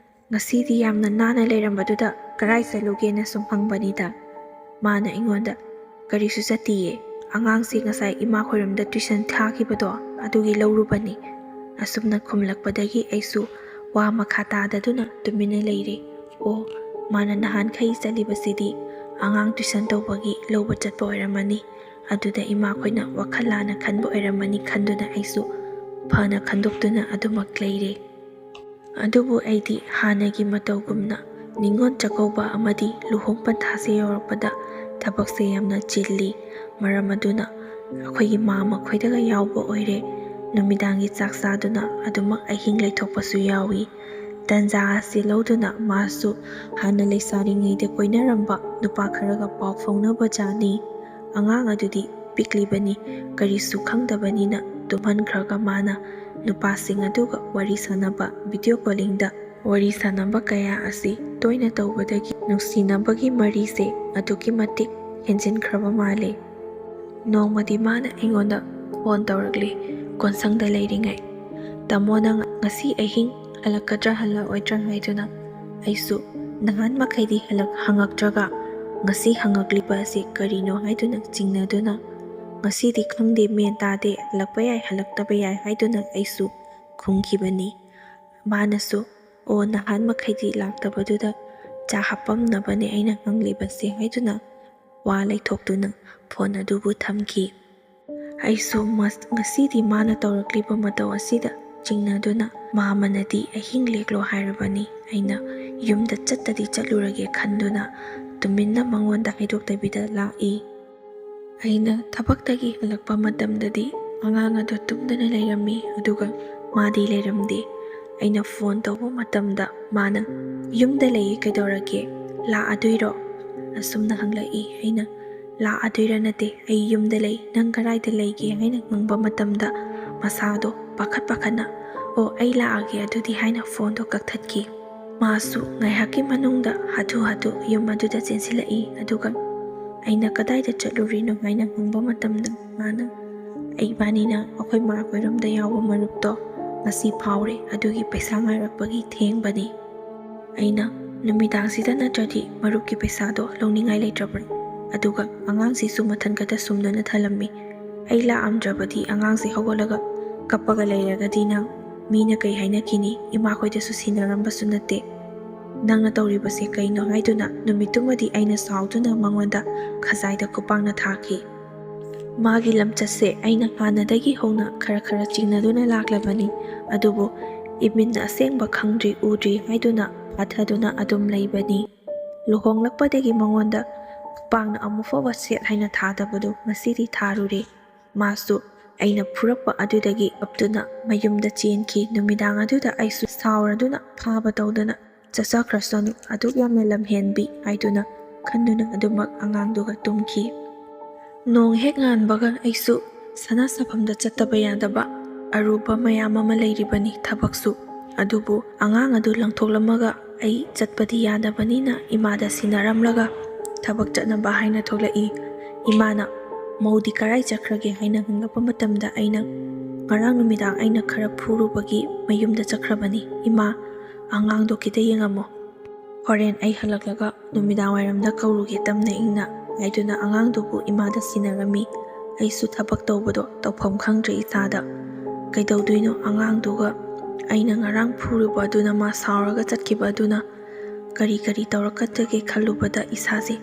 "ꯉꯁꯤꯗꯤ ꯌꯥꯝꯅ ꯅꯥꯟꯅ ꯂꯩꯔꯝꯕꯗꯨꯗ ꯀꯔꯥꯏ ꯆꯠꯂꯨꯒꯦꯅ ꯁꯨꯝ ꯍꯪꯕꯅꯤꯗ"꯫ ꯃꯥꯅ ꯑꯩꯉꯣꯟꯗ "ꯀꯔꯤꯁꯨ ꯆꯠꯇꯤꯌꯦ, ꯑꯉꯥꯡꯁꯤ ꯉꯁꯥꯏ ꯏꯃꯥ ꯈꯣꯏꯔꯝꯗ ꯇ꯭ꯌꯨꯁꯟ ꯊꯥꯈꯤꯕꯗꯣ ꯑꯗꯨꯒꯤ ꯂꯧꯔꯨꯕꯅꯤ"꯫ ꯑꯁꯨꯝꯅ ꯈꯨꯝꯂꯛꯄꯗꯒꯤ ꯑꯩꯁꯨ ꯋꯥ ꯃꯈꯥ ꯇꯥꯗꯗꯨꯅ ꯇꯨꯃꯤꯟꯅ ꯂꯩꯔꯦ꯫ ꯑꯣ, ꯃꯥꯅ ꯅꯍꯥꯟꯈꯩ ꯆꯠꯂꯤꯕꯁꯤꯗꯤ ꯑꯉꯥꯡ ꯇ꯭ꯌꯨꯁꯟ ꯇꯧꯕꯒꯤ ꯂꯧꯕ ꯆꯠꯄ ꯑꯣꯏꯔꯝꯃꯅꯤ꯫ ꯑꯗꯨꯗ ꯏꯃꯥꯈꯣꯏꯅ ꯋꯥꯈꯜ ꯂꯥꯟꯅ ꯈꯟꯕ ꯑꯣꯏꯔꯝꯃꯅꯤ ꯈꯟꯗꯨꯅ ꯑꯩꯁꯨ ꯐꯅ ꯈꯟꯗꯣꯛꯇꯨꯅ ꯑꯗꯨꯃꯛ ꯂꯩꯔꯦ꯫ ꯑꯗꯨꯕꯨ ꯑꯩꯗꯤ ꯍꯥꯟꯅꯒꯤ ꯃꯇꯧꯒꯨꯝꯅ ꯅꯤꯉꯣꯜ ꯆꯥꯛꯀꯧꯕ ꯑꯃꯗꯤ ꯂꯨꯍꯣꯡ ꯄꯟꯊꯥꯁꯦ ꯌꯧꯔꯛꯄꯗ ꯊꯕꯛꯁꯦ ꯌꯥꯝꯅ ꯆꯤꯜꯂꯤ꯫ ꯃꯔꯝ ꯑꯗꯨꯅ ꯑꯩꯈꯣꯏꯒꯤ ꯃꯥ ꯃꯈꯣꯏꯗꯒ ꯌꯥꯎꯕ ꯑꯣꯏꯔꯦ꯫ ꯅꯨꯃꯤꯗꯥꯡꯒꯤ ꯆꯥꯛ ꯆꯥꯗꯨꯅ ꯑꯗꯨꯃꯛ ꯑꯍꯤꯡ ꯂꯩꯊꯣꯛꯄꯁꯨ ꯌꯥꯎꯏ꯫ ꯇꯟꯖꯥ ꯑꯁꯤ ꯂꯧꯗꯨꯅ ꯃꯥꯁꯨ ꯍꯥꯟꯅ ꯂꯩꯁꯥꯔꯤꯉꯩꯗ ꯀꯣꯏꯅꯔꯝꯕ ꯅꯨꯄꯥ ꯈꯔꯒ ꯄꯥꯎ ꯐꯥꯎꯅꯕ ꯖꯥꯠꯅꯤ꯫ ꯑꯉꯥꯡ ꯑꯗꯨꯗꯤ ꯄꯤꯛꯂꯤꯕꯅꯤ, ꯀꯔꯤꯁꯨ ꯈꯪꯗꯕꯅꯤꯅ ꯇꯨꯝꯍꯟꯈ꯭ꯔꯒ ꯃꯥꯅ ꯅꯨꯄꯥꯁꯤꯡ ꯑꯗꯨꯒ ꯋꯥꯔꯤ ꯁꯥꯟꯅꯕ, ꯚꯤꯗꯤꯑꯣ ꯀꯣꯂꯤꯡꯗ ꯋꯥꯔꯤ ꯁꯥꯟꯅꯕ ꯀꯌꯥ ꯑꯁꯤ ꯇꯣꯏꯅ ꯇꯧꯕꯗꯒꯤ ꯅꯨꯡꯁꯤꯅꯕꯒꯤ ꯃꯔꯤꯁꯦ ꯑꯗꯨꯛꯀꯤ ꯃꯇꯤꯛ ꯍꯦꯟꯖꯤꯟꯈ꯭ꯔꯕ ꯃꯥꯜꯂꯦ꯫ ꯅꯣꯡꯃꯗꯤ ꯃꯥꯅ ꯑꯩꯉꯣꯟꯗ ꯐꯣꯟ ꯇꯧꯔꯛꯂꯤ, ꯀꯣꯟꯁꯪꯗ ꯂꯩꯔꯤꯉꯩ꯫ "ꯇꯥꯃꯣ, ꯅꯪ ꯉꯁꯤ ꯑꯍꯤꯡ ꯍꯜꯂꯛꯀꯗ꯭ꯔꯥ ꯍꯜꯂꯛꯑꯣꯏꯗ꯭ꯔꯥ?" ꯍꯥꯏꯗꯨꯅ ꯑꯩꯁꯨ ꯅꯍꯥꯟ ꯃꯈꯩꯗꯤ ꯍꯜꯂꯛ-, ꯍꯪꯉꯛꯇ꯭ꯔꯒ ꯉꯁꯤ ꯍꯪꯉꯛꯂꯤꯕ ꯑꯁꯤ ꯀꯔꯤꯅꯣ ꯍꯥꯏꯗꯨꯅ ꯆꯤꯡꯅꯗꯨꯅ, "ꯉꯁꯤꯗꯤ ꯈꯪꯗꯦ, ꯃꯦꯟ ꯇꯥꯗꯦ, ꯍꯜꯂꯛꯄ ꯌꯥꯏ, ꯍꯜꯂꯛꯇꯕ ꯌꯥꯏ" ꯍꯥꯏꯗꯨꯅ ꯑꯩꯁꯨ ꯈꯨꯝꯈꯤꯕꯅꯤ꯫ ꯃꯥꯅꯁꯨ, "ꯑꯣ, ꯅꯍꯥꯟ ꯃꯈꯩꯗꯤ ꯂꯥꯛꯇꯕꯗꯨꯗ ꯆꯥ ꯍꯥꯞꯄꯝꯅꯕꯅꯦ ꯑꯩꯅ ꯍꯪꯂꯤꯕꯁꯦ" ꯍꯥꯏꯗꯨꯅ ꯋꯥ ꯂꯩꯊꯣꯛꯇꯨꯅ ꯐꯣꯟ ꯑꯗꯨꯕꯨ ꯊꯝꯈꯤ꯫ ꯑꯩꯁꯨ ꯃꯁ-, ꯉꯁꯤꯗꯤ ꯃꯥꯅ ꯇꯧꯔꯛꯂꯤꯕ ꯃꯇꯧ ꯑꯁꯤꯗ ꯆꯤꯡꯅꯗꯨꯅ ꯃꯥꯃꯅꯗꯤ ꯑꯍꯤꯡ ꯂꯦꯛꯂꯣ ꯍꯥꯏꯔꯕꯅꯤ꯫ ꯑꯩꯅ ꯌꯨꯝꯗ ꯆꯠꯇꯗꯤ ꯆꯠꯂꯨꯔꯒꯦ ꯈꯟꯗꯨꯅ ꯇꯨꯃꯤꯟꯅ ꯃꯉꯣꯟꯗ ꯍꯥꯏꯗꯣꯛꯇꯕꯤꯗ ꯂꯥꯛꯏ꯫ ꯑꯩꯅ ꯊꯕꯛꯇꯒꯤ ꯍꯜꯂꯛꯄ ꯃꯇꯝꯗꯗꯤ ꯑꯉꯥꯡ ꯑꯗꯨ ꯇꯨꯝꯗꯅ ꯂꯩꯔꯝꯃꯤ, ꯑꯗꯨꯒ ꯃꯥꯗꯤ ꯂꯩꯔꯝꯗꯦ꯫ ꯑꯩꯅ ꯐꯣꯟ ꯇꯧꯕ ꯃꯇꯝꯗ ꯃꯥꯅ "ꯌꯨꯝꯗ ꯂꯩꯌꯦ, ꯀꯩꯗꯧꯔꯒꯦ? ꯂꯥꯛꯑꯗꯣꯏꯔꯣ?" ꯑꯁꯨꯝꯅ ꯍꯪꯂꯛꯏ꯫ ꯑꯩꯅ "ꯂꯥꯛꯑꯗꯣꯏꯔꯥ ꯅꯠꯇꯦ, ꯑꯩ ꯌꯨꯝꯗ ꯂꯩ, ꯅꯪ ꯀꯗꯥꯏꯗ ꯂꯩꯒꯦ?" ꯍꯥꯏꯅ ꯍꯪꯕ ꯃꯇꯝꯗ ꯃꯁꯥꯗꯣ ꯄꯥꯈꯠ ꯄꯥꯈꯠꯅ "ꯑꯣ, ꯑꯩ ꯂꯥꯛꯑꯒꯦ ꯑꯗꯨꯗꯤ" ꯍꯥꯏꯅ ꯐꯣꯟꯗꯣ ꯀꯛꯊꯠꯈꯤ꯫ ꯃꯥꯁꯨ ꯉꯥꯏꯍꯥꯛꯀꯤ ꯃꯅꯨꯡꯗ ꯍꯥꯊꯨ ꯍꯥꯊꯨ ꯌꯨꯝ ꯑꯗꯨꯗ ꯆꯦꯟꯁꯤꯜꯂꯛꯏ, ꯑꯗꯨꯒ ꯑꯩꯅ "ꯀꯗꯥꯏꯗ ꯆꯠꯂꯨꯔꯤꯅꯣ?" ꯍꯥꯏꯅ ꯍꯪꯕ ꯃꯇꯝꯗ ꯃꯥꯅ "ꯑꯩ ꯏꯕꯥꯅꯤꯅ ꯑꯩꯈꯣꯏ ꯃꯥ ꯈꯣꯏꯔꯣꯝꯗ ꯌꯥꯎꯕ ꯃꯔꯨꯞꯇꯣ ꯉꯁꯤ ꯐꯥꯎꯔꯦ, ꯑꯗꯨꯒꯤ ꯄꯩꯁꯥ ꯉꯥꯏꯔꯛꯄꯒꯤ ꯊꯦꯡꯕꯅꯤ"꯫ ꯑꯩꯅ "ꯅꯨꯃꯤꯗꯥꯡꯁꯤꯗ ꯅꯠꯇ꯭ꯔꯗꯤ ꯃꯔꯨꯞꯀꯤ ꯄꯩꯁꯥꯗꯣ ꯂꯧꯅꯤꯡꯉꯥꯏ ꯂꯩꯇ꯭ꯔꯕ꯭ꯔꯥ? ꯑꯗꯨꯒ ꯑꯉꯥꯡꯁꯤꯁꯨ ꯃꯊꯟ ꯈꯛꯇ ꯁꯨꯝꯗꯨꯅ ꯊꯜꯂꯝꯃꯤ꯫ ꯑꯩ ꯂꯥꯛꯑꯝꯗ꯭ꯔꯕꯗꯤ ꯑꯉꯥꯡꯁꯤ ꯍꯧꯒꯠꯂꯒ ꯀꯞꯄꯒ ꯂꯩꯔꯒꯗꯤ ꯅꯪ ꯃꯤꯅ ꯀꯩ ꯍꯥꯏꯅꯈꯤꯅꯤ? ꯏꯃꯥꯈꯣꯏꯗꯁꯨ ꯁꯤꯟꯅꯔꯝꯕꯁꯨ ꯅꯠꯇꯦ꯫ ꯅꯪꯅ ꯇꯧꯔꯤꯕꯁꯦ ꯀꯩꯅꯣ?" ꯍꯥꯏꯗꯨꯅ ꯅꯨꯃꯤꯠꯇꯨꯃꯗꯤ ꯑꯩꯅ ꯁꯥꯎꯗꯨꯅ ꯃꯉꯣꯟꯗ ꯈꯖꯥꯏꯗ ꯈꯨꯄꯥꯛꯅ ꯊꯥꯈꯤ꯫ ꯃꯥꯒꯤ ꯂꯝꯆꯠꯁꯦ ꯑꯩꯅ ꯍꯥꯟꯅꯗꯒꯤ ꯍꯧꯅ ꯈꯔ ꯈꯔ ꯆꯤꯡꯅꯗꯨꯅ ꯂꯥꯛꯂꯕꯅꯤ, ꯑꯗꯨꯕꯨ ꯏꯃꯤꯠꯅ ꯑꯁꯦꯡꯕ ꯈꯪꯗ꯭ꯔꯤ ꯎꯗ꯭ꯔꯤ ꯍꯥꯏꯗꯨꯅ ꯐꯥꯊꯗꯨꯅ ꯑꯗꯨꯝ ꯂꯩꯕꯅꯤ꯫ ꯂꯨꯍꯣꯡꯂꯛꯄꯗꯒꯤ ꯃꯉꯣꯟꯗ ꯈꯨꯄꯥꯛꯅ ꯑꯃꯨꯛ ꯐꯥꯎꯕ ꯁꯦꯠ ꯍꯥꯏꯅ ꯊꯥꯗꯕꯗꯨ ꯉꯁꯤꯗꯤ ꯊꯥꯔꯨꯔꯦ꯫ ꯃꯥꯁꯨ ꯑꯩꯅ ꯐꯨꯔꯛꯄ ꯑꯗꯨꯗꯒꯤ ꯀꯞꯇꯨꯅ ꯃꯌꯨꯝꯗ ꯆꯦꯟꯈꯤ꯫ ꯅꯨꯃꯤꯗꯥꯡ ꯑꯗꯨꯗ ꯑꯩꯁꯨ ꯁꯥꯎꯔꯗꯨꯅ ꯐꯥꯕ ꯇꯧꯗꯅ "ꯆꯠꯆꯈ꯭ꯔꯁꯅꯨ, ꯑꯗꯨꯛ ꯌꯥꯝꯅ ꯂꯝꯍꯦꯟꯕꯤ" ꯍꯥꯏꯗꯨꯅ ꯈꯟꯗꯨꯅ ꯑꯗꯨꯃꯛ ꯑꯉꯥꯡꯗꯨꯒ ꯇꯨꯝꯈꯤ꯫ ꯅꯣꯡ ꯍꯦꯛ ꯉꯥꯟꯕꯒ ꯑꯩꯁꯨ ꯁꯅꯥ ꯁꯥꯐꯝꯗ ꯆꯠꯇꯕ ꯌꯥꯗꯕ ꯑꯔꯨꯕ ꯃꯌꯥꯝ ꯑꯃ ꯂꯩꯔꯤꯕꯅꯤ ꯊꯕꯛꯁꯨ꯫ ꯑꯗꯨꯕꯨ ꯑꯉꯥꯡ ꯑꯗꯨ ꯂꯪꯊꯣꯛꯂꯝꯃꯒ ꯑꯩ ꯆꯠꯄꯗꯤ ꯌꯥꯗꯕꯅꯤꯅ ꯏꯃꯥꯗ ꯁꯤꯟꯅꯔꯝꯂꯒ ꯊꯕꯛ ꯆꯠꯅꯕ ꯍꯥꯏꯅ ꯊꯣꯛꯂꯛꯏ꯫ ꯏꯃꯥꯅ "ꯃꯧꯗꯤ ꯀꯔꯥꯏ ꯆꯠꯈ꯭ꯔꯒꯦ?" ꯍꯥꯏꯅ ꯍꯪꯂꯛꯄ ꯃꯇꯝꯗ ꯑꯩꯅ "ꯉꯔꯥꯡ ꯅꯨꯃꯤꯗꯥꯡ ꯑꯩꯅ ꯈꯔ ꯐꯨꯔꯨꯕꯒꯤ ꯃꯌꯨꯝꯗ ꯆꯠꯈ꯭ꯔꯕꯅꯤ ꯏꯃꯥ꯫ ꯑꯉꯥꯡꯗꯣ ꯈꯤꯇ ꯌꯦꯡꯉꯝꯃꯣ, ꯍꯣꯔꯦꯟ ꯑꯩ ꯍꯜꯂꯛꯂꯒ ꯅꯨꯃꯤꯗꯥꯡ ꯋꯥꯏꯔꯝꯗ ꯀꯧꯔꯨꯒꯦ ꯇꯞꯅ ꯏꯪꯅ" ꯍꯥꯏꯗꯨꯅ ꯑꯉꯥꯡꯗꯨꯕꯨ ꯏꯃꯥꯗ ꯁꯤꯟꯅꯔꯝꯃꯤ꯫ ꯑꯩꯁꯨ ꯊꯕꯛ ꯇꯧꯕꯗꯣ ꯇꯧꯐꯝ ꯈꯪꯗ꯭ꯔꯦ ꯏꯁꯥꯗ꯫ ꯀꯩꯗꯧꯗꯣꯏꯅꯣ ꯑꯉꯥꯡꯗꯨꯒ? ꯑꯩꯅ ꯉꯔꯥꯡ ꯐꯨꯔꯨꯕ ꯑꯗꯨꯅ ꯃꯥ ꯁꯥꯎꯔꯒ ꯆꯠꯈꯤꯕ ꯑꯗꯨꯅ ꯀꯔꯤ ꯀꯔꯤ ꯇꯧꯔꯛꯀꯗꯒꯦ ꯈꯜꯂꯨꯕꯗ ꯏꯁꯥꯁꯦ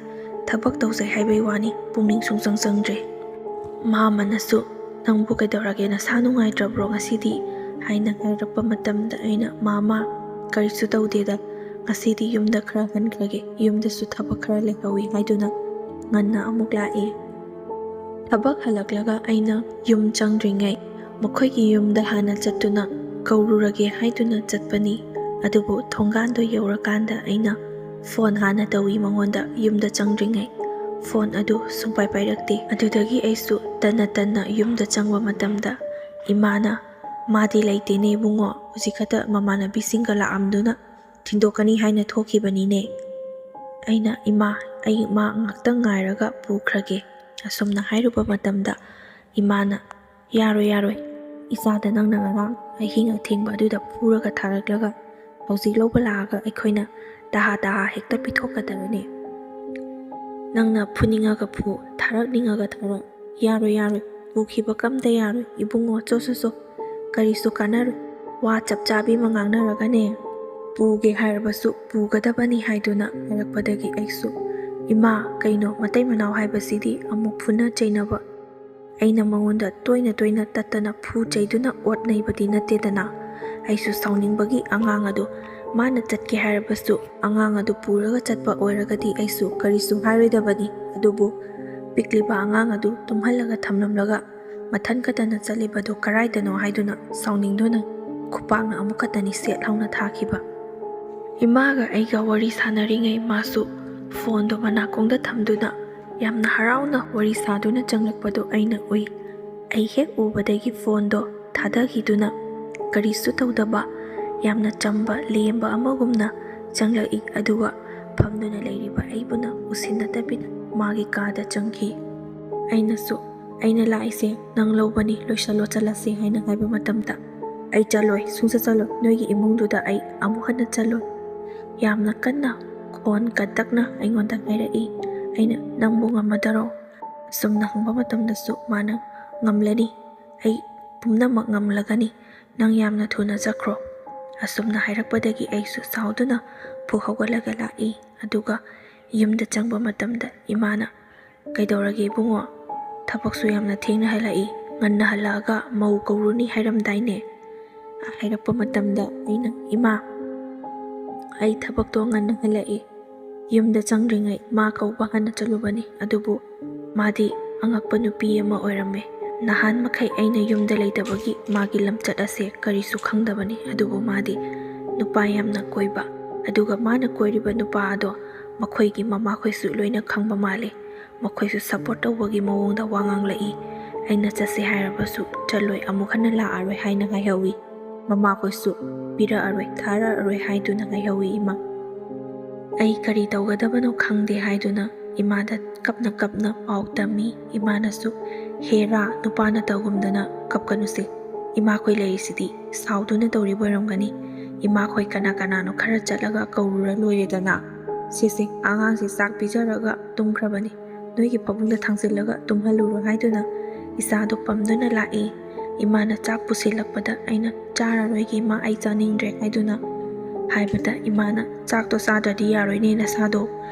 ꯊꯕꯛ ꯇꯧꯖꯩ ꯍꯥꯏꯕꯩ ꯋꯥꯅꯤ, ꯄꯨꯛꯅꯤꯡ ꯁꯨꯡꯆꯪ ꯆꯪꯗ꯭ꯔꯦ꯫ ꯃꯥꯃꯅꯁꯨ "ꯅꯪꯕꯨ ꯀꯩꯗꯧꯔꯒꯦ, ꯅꯁꯥ ꯅꯨꯡꯉꯥꯏꯇ꯭ꯔꯕ꯭ꯔꯣ ꯉꯁꯤꯗꯤ?" ꯑꯩꯅ ꯍꯥꯏꯔꯛꯄ ꯃꯇꯝꯗ ꯑꯩꯅ, "ꯃꯥꯃꯥ, ꯀꯔꯤꯁꯨ ꯇꯧꯗꯦꯗ, ꯉꯁꯤꯗꯤ ꯌꯨꯝꯗ ꯈꯔ ꯍꯟꯈ꯭ꯔꯒꯦ, ꯌꯨꯝꯗꯁꯨ ꯊꯕꯛ ꯈꯔ ꯂꯩꯍꯧꯏ" ꯍꯥꯏꯗꯨꯅ ꯉꯟꯅ ꯑꯃꯨꯛ ꯂꯥꯛꯏ꯫ ꯊꯕꯛ ꯍꯜꯂꯛꯂꯒ ꯑꯩꯅ ꯌꯨꯝ ꯆꯪꯗ꯭ꯔꯤꯉꯩ ꯃꯈꯣꯏꯒꯤ ꯌꯨꯝꯗ ꯍꯥꯟꯅ ꯆꯠꯇꯨꯅ ꯀꯧꯔꯨꯔꯒꯦ ꯍꯥꯏꯗꯨꯅ ꯆꯠꯄꯅꯤ꯫ ꯑꯗꯨꯕꯨ ꯊꯣꯡꯒꯥꯟꯗꯣ ꯌꯧꯔꯀꯥꯟꯗ ꯑꯩꯅ ꯐꯣꯟ ꯍꯥꯟꯅ ꯇꯧꯏ ꯃꯉꯣꯟꯗ, ꯌꯨꯝꯗ ꯆꯪꯗ꯭ꯔꯤꯉꯩ꯫ ꯐꯣꯟ ꯑꯗꯨ ꯁꯨꯡꯄꯥꯏ ꯄꯥꯏꯔꯛꯇꯦ꯫ ꯑꯗꯨꯗꯒꯤ ꯑꯩꯁꯨ ꯇꯟꯅ ꯇꯟꯅ ꯌꯨꯝꯗ ꯆꯪꯕ ꯃꯇꯝꯗ ꯏꯃꯥꯅ, "ꯃꯥꯗꯤ ꯂꯩꯇꯦꯅꯦ ꯏꯕꯨꯡꯉꯣ, ꯍꯧꯖꯤꯛ ꯈꯛꯇ ꯃꯃꯥꯟꯅꯕꯤꯁꯤꯡꯒ ꯂꯥꯛꯑꯝꯗꯨꯅ ꯊꯤꯟꯗꯣꯛꯀꯅꯤ ꯍꯥꯏꯅ ꯊꯣꯛꯈꯤꯕꯅꯤꯅꯦ"꯫ ꯑꯩꯅ, "ꯏꯃꯥ, ꯑꯩ ꯃꯥ ꯉꯥꯛꯇꯪ ꯉꯥꯏꯔꯒ ꯄꯨꯈ꯭ꯔꯒꯦ"꯫ ꯑꯁꯨꯝꯅ ꯍꯥꯏꯔꯨꯕ ꯃꯇꯝꯗ ꯏꯃꯥꯅ, "ꯌꯥꯔꯣꯏ, ꯌꯥꯔꯣꯏ, ꯏꯆꯥꯗ ꯅꯪꯅ ꯉꯔꯥꯡ ꯑꯍꯤꯡ ꯑꯊꯦꯡꯕ ꯑꯗꯨꯗ ꯐꯨꯔꯒ ꯊꯥꯔꯛꯂꯒ ꯍꯧꯖꯤꯛ ꯂꯧꯕ ꯂꯥꯛꯑꯒ ꯑꯩꯈꯣꯏꯅ ꯇꯍꯥ ꯇꯍꯥ ꯍꯦꯛꯇ ꯄꯤꯊꯣꯛꯀꯗꯕꯅꯦ꯫ ꯅꯪꯅ ꯐꯨꯅꯤꯡꯉꯒ ꯐꯨ, ꯊꯥꯔꯛꯅꯤꯡꯉꯒ ꯊꯥꯔꯛ, ꯌꯥꯔꯣꯏ, ꯌꯥꯔꯣꯏ, ꯄꯨꯈꯤꯕ ꯀꯝꯇ ꯌꯥꯔꯣꯏ ꯏꯕꯨꯡꯉꯣ, ꯆꯣ, ꯆꯣ, ꯆꯣ, ꯀꯔꯤꯁꯨ ꯀꯥꯟꯅꯔꯣꯏ, ꯋꯥ ꯆꯞ ꯆꯥꯕꯤ ꯑꯃ ꯉꯥꯡꯅꯔꯒꯅꯦ, ꯄꯨꯒꯦ ꯍꯥꯏꯔꯕꯁꯨ ꯄꯨꯒꯗꯕꯅꯤ" ꯍꯥꯏꯗꯨꯅ ꯍꯥꯏꯔꯛꯄꯗꯒꯤ ꯑꯩꯁꯨ, "ꯏꯃꯥ, ꯀꯩꯅꯣ, ꯃꯇꯩ ꯃꯅꯥꯎ ꯍꯥꯏꯕꯁꯤꯗꯤ ꯑꯃꯨꯛ ꯐꯨꯅ ꯆꯩꯅꯕ, ꯑꯩꯅ ꯃꯉꯣꯟꯗ ꯇꯣꯏꯅ ꯇꯣꯏꯅ ꯇꯠꯇꯅ ꯐꯨ ꯆꯩꯗꯨꯅ ꯑꯣꯠ ꯅꯩꯕꯗꯤ ꯅꯠꯇꯦꯗꯅ"꯫ ꯑꯩꯁꯨ ꯁꯥꯎꯅꯤꯡꯕꯒꯤ ꯑꯉꯥꯡ ꯑꯗꯨ ꯃꯥꯅ ꯆꯠꯀꯦ ꯍꯥꯏꯔꯕꯁꯨ ꯑꯉꯥꯡ ꯑꯗꯨ ꯄꯨꯔꯒ ꯆꯠꯄ ꯑꯣꯏꯔꯒꯗꯤ ꯑꯩꯁꯨ ꯀꯔꯤꯁꯨ ꯍꯥꯏꯔꯣꯏꯗꯕꯅꯤ꯫ ꯑꯗꯨꯕꯨ ꯄꯤꯛꯂꯤꯕ ꯑꯉꯥꯡ ꯑꯗꯨ ꯇꯨꯝꯍꯜꯂꯒ ꯊꯝꯂꯝꯂꯒ ꯃꯊꯟ ꯈꯛꯇꯅ ꯆꯠꯂꯤꯕꯗꯨ ꯀꯔꯥꯏꯗꯅꯣ ꯍꯥꯏꯗꯨꯅ ꯁꯥꯎꯅꯤꯡꯗꯨꯅ ꯈꯨꯄꯥꯛꯅ ꯑꯃꯨꯛ ꯈꯛꯇꯅꯤ ꯁꯦꯠ ꯂꯥꯎꯅ ꯊꯥꯈꯤꯕ꯫ ꯏꯃꯥꯒ ꯑꯩꯒ ꯋꯥꯔꯤ ꯁꯥꯟꯅꯔꯤꯉꯩ ꯃꯥꯁꯨ ꯐꯣꯟꯗꯣ ꯃꯅꯥꯀꯣꯡꯗ ꯊꯝꯗꯨꯅ ꯌꯥꯝꯅ ꯍꯔꯥꯎꯅ ꯋꯥꯔꯤ ꯁꯥꯗꯨꯅ ꯆꯪꯂꯛꯄꯗꯨ ꯑꯩꯅ ꯎꯏ꯫ ꯑꯩ ꯍꯦꯛ ꯎꯕꯗꯒꯤ ꯐꯣꯟꯗꯣ ꯊꯥꯗꯈꯤꯗꯨꯅ ꯀꯔꯤꯁꯨ ꯇꯧꯗꯕ, ꯌꯥꯝꯅ ꯆꯝꯕ ꯂꯦꯝꯕ ꯑꯃꯒꯨꯝꯅ ꯆꯪꯂꯛꯏ꯫ ꯑꯗꯨꯒ ꯐꯝꯗꯨꯅ ꯂꯩꯔꯤꯕ ꯑꯩꯕꯨꯅ ꯎꯁꯤꯟꯅꯗꯕꯤꯗ ꯃꯥꯒꯤ ꯀꯥꯗ ꯆꯪꯈꯤ꯫ ꯑꯩꯅꯁꯨ, "ꯑꯩꯅ ꯂꯥꯛꯏꯁꯦ ꯅꯪ ꯂꯧꯕꯅꯤ, ꯂꯣꯏꯁꯜꯂꯣ, ꯆꯠꯂꯁꯤ" ꯍꯥꯏꯅ ꯍꯥꯏꯕ ꯃꯇꯝꯗ, "ꯑꯩ ꯆꯠꯂꯣꯏ, ꯁꯨꯡꯆꯠ ꯆꯠꯂꯣꯏ, ꯅꯣꯏꯒꯤ ꯏꯃꯨꯡꯗꯨꯗ ꯑꯩ ꯑꯃꯨꯛ ꯍꯟꯅ ꯆꯠꯂꯣꯏ"꯫ ꯌꯥꯝꯅ ꯀꯟꯅ ꯈꯣꯟ ꯀꯟꯇꯛꯅ ꯑꯩꯉꯣꯟꯗ ꯍꯥꯏꯔꯛꯏ꯫ ꯑꯩꯅ, "ꯅꯪꯕꯨ ꯉꯝꯃꯗꯔꯣ?" ꯑꯁꯨꯝꯅ ꯍꯪꯕ ꯃꯇꯝꯗꯁꯨ ꯃꯥꯅ, "ꯉꯝꯂꯅꯤ, ꯑꯩ ꯄꯨꯝꯅꯃꯛ ꯉꯝꯂꯒꯅꯤ, ꯅꯪ ꯌꯥꯝꯅ ꯊꯨꯅ ꯆꯠꯈ꯭ꯔꯣ"꯫ ꯑꯁꯨꯝꯅ ꯍꯥꯏꯔꯛꯄꯗꯒꯤ ꯑꯩꯁꯨ ꯁꯥꯎꯗꯨꯅ ꯐꯨꯛ ꯍꯧꯒꯠꯂꯒ ꯂꯥꯛꯏ꯫ ꯑꯗꯨꯒ ꯌꯨꯝꯗ ꯆꯪꯕ ꯃꯇꯝꯗ ꯏꯃꯥꯅ, "ꯀꯩꯗꯧꯔꯒꯦ ꯏꯕꯨꯡꯉꯣ? ꯊꯕꯛꯁꯨ ꯌꯥꯝꯅ ꯊꯦꯡꯅ ꯍꯜꯂꯛꯏ, ꯉꯟꯅ ꯍꯜꯂꯛꯑꯒ ꯃꯧ ꯀꯧꯔꯨꯅꯤ ꯍꯥꯏꯔꯝꯗꯥꯏꯅꯦ?" ꯍꯥꯏꯔꯛꯄ ꯃꯇꯝꯗ ꯑꯩꯅ, "ꯏꯃꯥ, ꯑꯩ ꯊꯕꯛꯇꯣ ꯉꯟꯅ ꯍꯜꯂꯛꯏ, ꯌꯨꯝꯗ ꯆꯪꯗ꯭ꯔꯤꯉꯩ ꯃꯥ ꯀꯧꯕ ꯍꯥꯟꯅ ꯆꯠꯂꯨꯕꯅꯤ, ꯑꯗꯨꯕꯨ ꯃꯥꯗꯤ ꯑꯉꯛꯄ ꯅꯨꯄꯤ ꯑꯃ ꯑꯣꯏꯔꯝꯃꯦ꯫ ꯅꯍꯥꯟ ꯃꯈꯩ ꯑꯩꯅ ꯌꯨꯝꯗ ꯂꯩꯇꯕꯒꯤ ꯃꯥꯒꯤ ꯂꯝꯆꯠ ꯑꯁꯦ ꯀꯔꯤꯁꯨ ꯈꯪꯗꯕꯅꯤ, ꯑꯗꯨꯕꯨ ꯃꯥꯗꯤ ꯅꯨꯄꯥ ꯌꯥꯝꯅ ꯀꯣꯏꯕ, ꯑꯗꯨꯒ ꯃꯥꯅ ꯀꯣꯏꯔꯤꯕ ꯅꯨꯄꯥ ꯑꯗꯣ ꯃꯈꯣꯏꯒꯤ ꯃꯃꯥꯈꯣꯏꯁꯨ ꯂꯣꯏꯅ ꯈꯪꯕ ꯃꯥꯜꯂꯦ꯫ ꯃꯈꯣꯏꯁꯨ ꯁꯞꯄꯣꯔꯠ ꯇꯧꯕꯒꯤ ꯃꯑꯣꯡꯗ ꯋꯥ ꯉꯥꯡꯂꯛꯏ꯫ ꯑꯩꯅ ꯆꯠꯁꯦ ꯍꯥꯏꯔꯕꯁꯨ ꯆꯠꯂꯣꯏ, ꯑꯃꯨꯛ ꯍꯟꯅ ꯂꯥꯛꯑꯔꯣꯏ ꯍꯥꯏꯅ ꯍꯥꯏꯍꯧꯏ꯫ ꯃꯃꯥꯈꯣꯏꯁꯨ ꯄꯤꯔꯛꯑꯔꯣꯏ, ꯊꯥꯔꯛꯑꯔꯣꯏ ꯍꯥꯏꯗꯨꯅ ꯍꯥꯏꯍꯧꯏ ꯏꯃꯥ꯫ ꯑꯩ ꯀꯔꯤ ꯇꯧꯒꯗꯕꯅꯣ ꯈꯪꯗꯦ ꯍꯥꯏꯗꯨꯅ ꯏꯃꯥꯗ ꯀꯞꯅ ꯀꯞꯅ ꯄꯥꯎ ꯇꯝꯃꯤ꯫ ꯏꯃꯥꯅꯁꯨ, "ꯍꯦꯔꯥ, ꯅꯨꯄꯥꯅ ꯇꯧꯒꯨꯝꯗꯅ ꯀꯞꯀꯅꯨꯁꯦ꯫ ꯏꯃꯥꯈꯣꯏ ꯂꯩꯔꯤꯁꯤꯗꯤ ꯁꯥꯎꯗꯨꯅ ꯇꯧꯔꯤꯕ ꯑꯣꯏꯔꯝꯒꯅꯤ꯫ ꯏꯃꯥꯈꯣꯏ ꯀꯅꯥ ꯀꯅꯥꯅꯣ ꯈꯔ ꯆꯠꯂꯒ ꯀꯧꯔꯨꯔ ꯂꯣꯏꯔꯦꯗꯅ꯫ ꯁꯤꯁꯦ, ꯑꯉꯥꯡꯁꯦ ꯆꯥꯛ ꯄꯤꯖꯔꯒ ꯇꯨꯝꯈ꯭ꯔꯕꯅꯤ꯫ ꯅꯣꯏꯒꯤ ꯐꯃꯨꯡꯗ ꯊꯥꯡꯖꯤꯜꯂꯒ ꯇꯨꯝꯍꯜꯂꯨꯔꯣ" ꯍꯥꯏꯗꯨꯅ ꯏꯆꯥꯗꯨ ꯄꯝꯗꯨꯅ ꯂꯥꯛꯏ꯫ ꯏꯃꯥꯅ ꯆꯥꯛ ꯄꯨꯁꯤꯜꯂꯛꯄꯗ ꯑꯩꯅ, "ꯆꯥꯔꯔꯣꯏꯒꯦ ꯏꯃꯥ, ꯑꯩ ꯆꯥꯅꯤꯡꯗ꯭ꯔꯦ" ꯍꯥꯏꯗꯨꯅ ꯍꯥꯏꯕꯗ ꯏꯃꯥꯅ, "ꯆꯥꯛꯇꯣ ꯆꯥꯗ꯭ꯔꯗꯤ ꯌꯥꯔꯣꯏꯅꯦ ꯅꯁꯥꯗꯣ꯫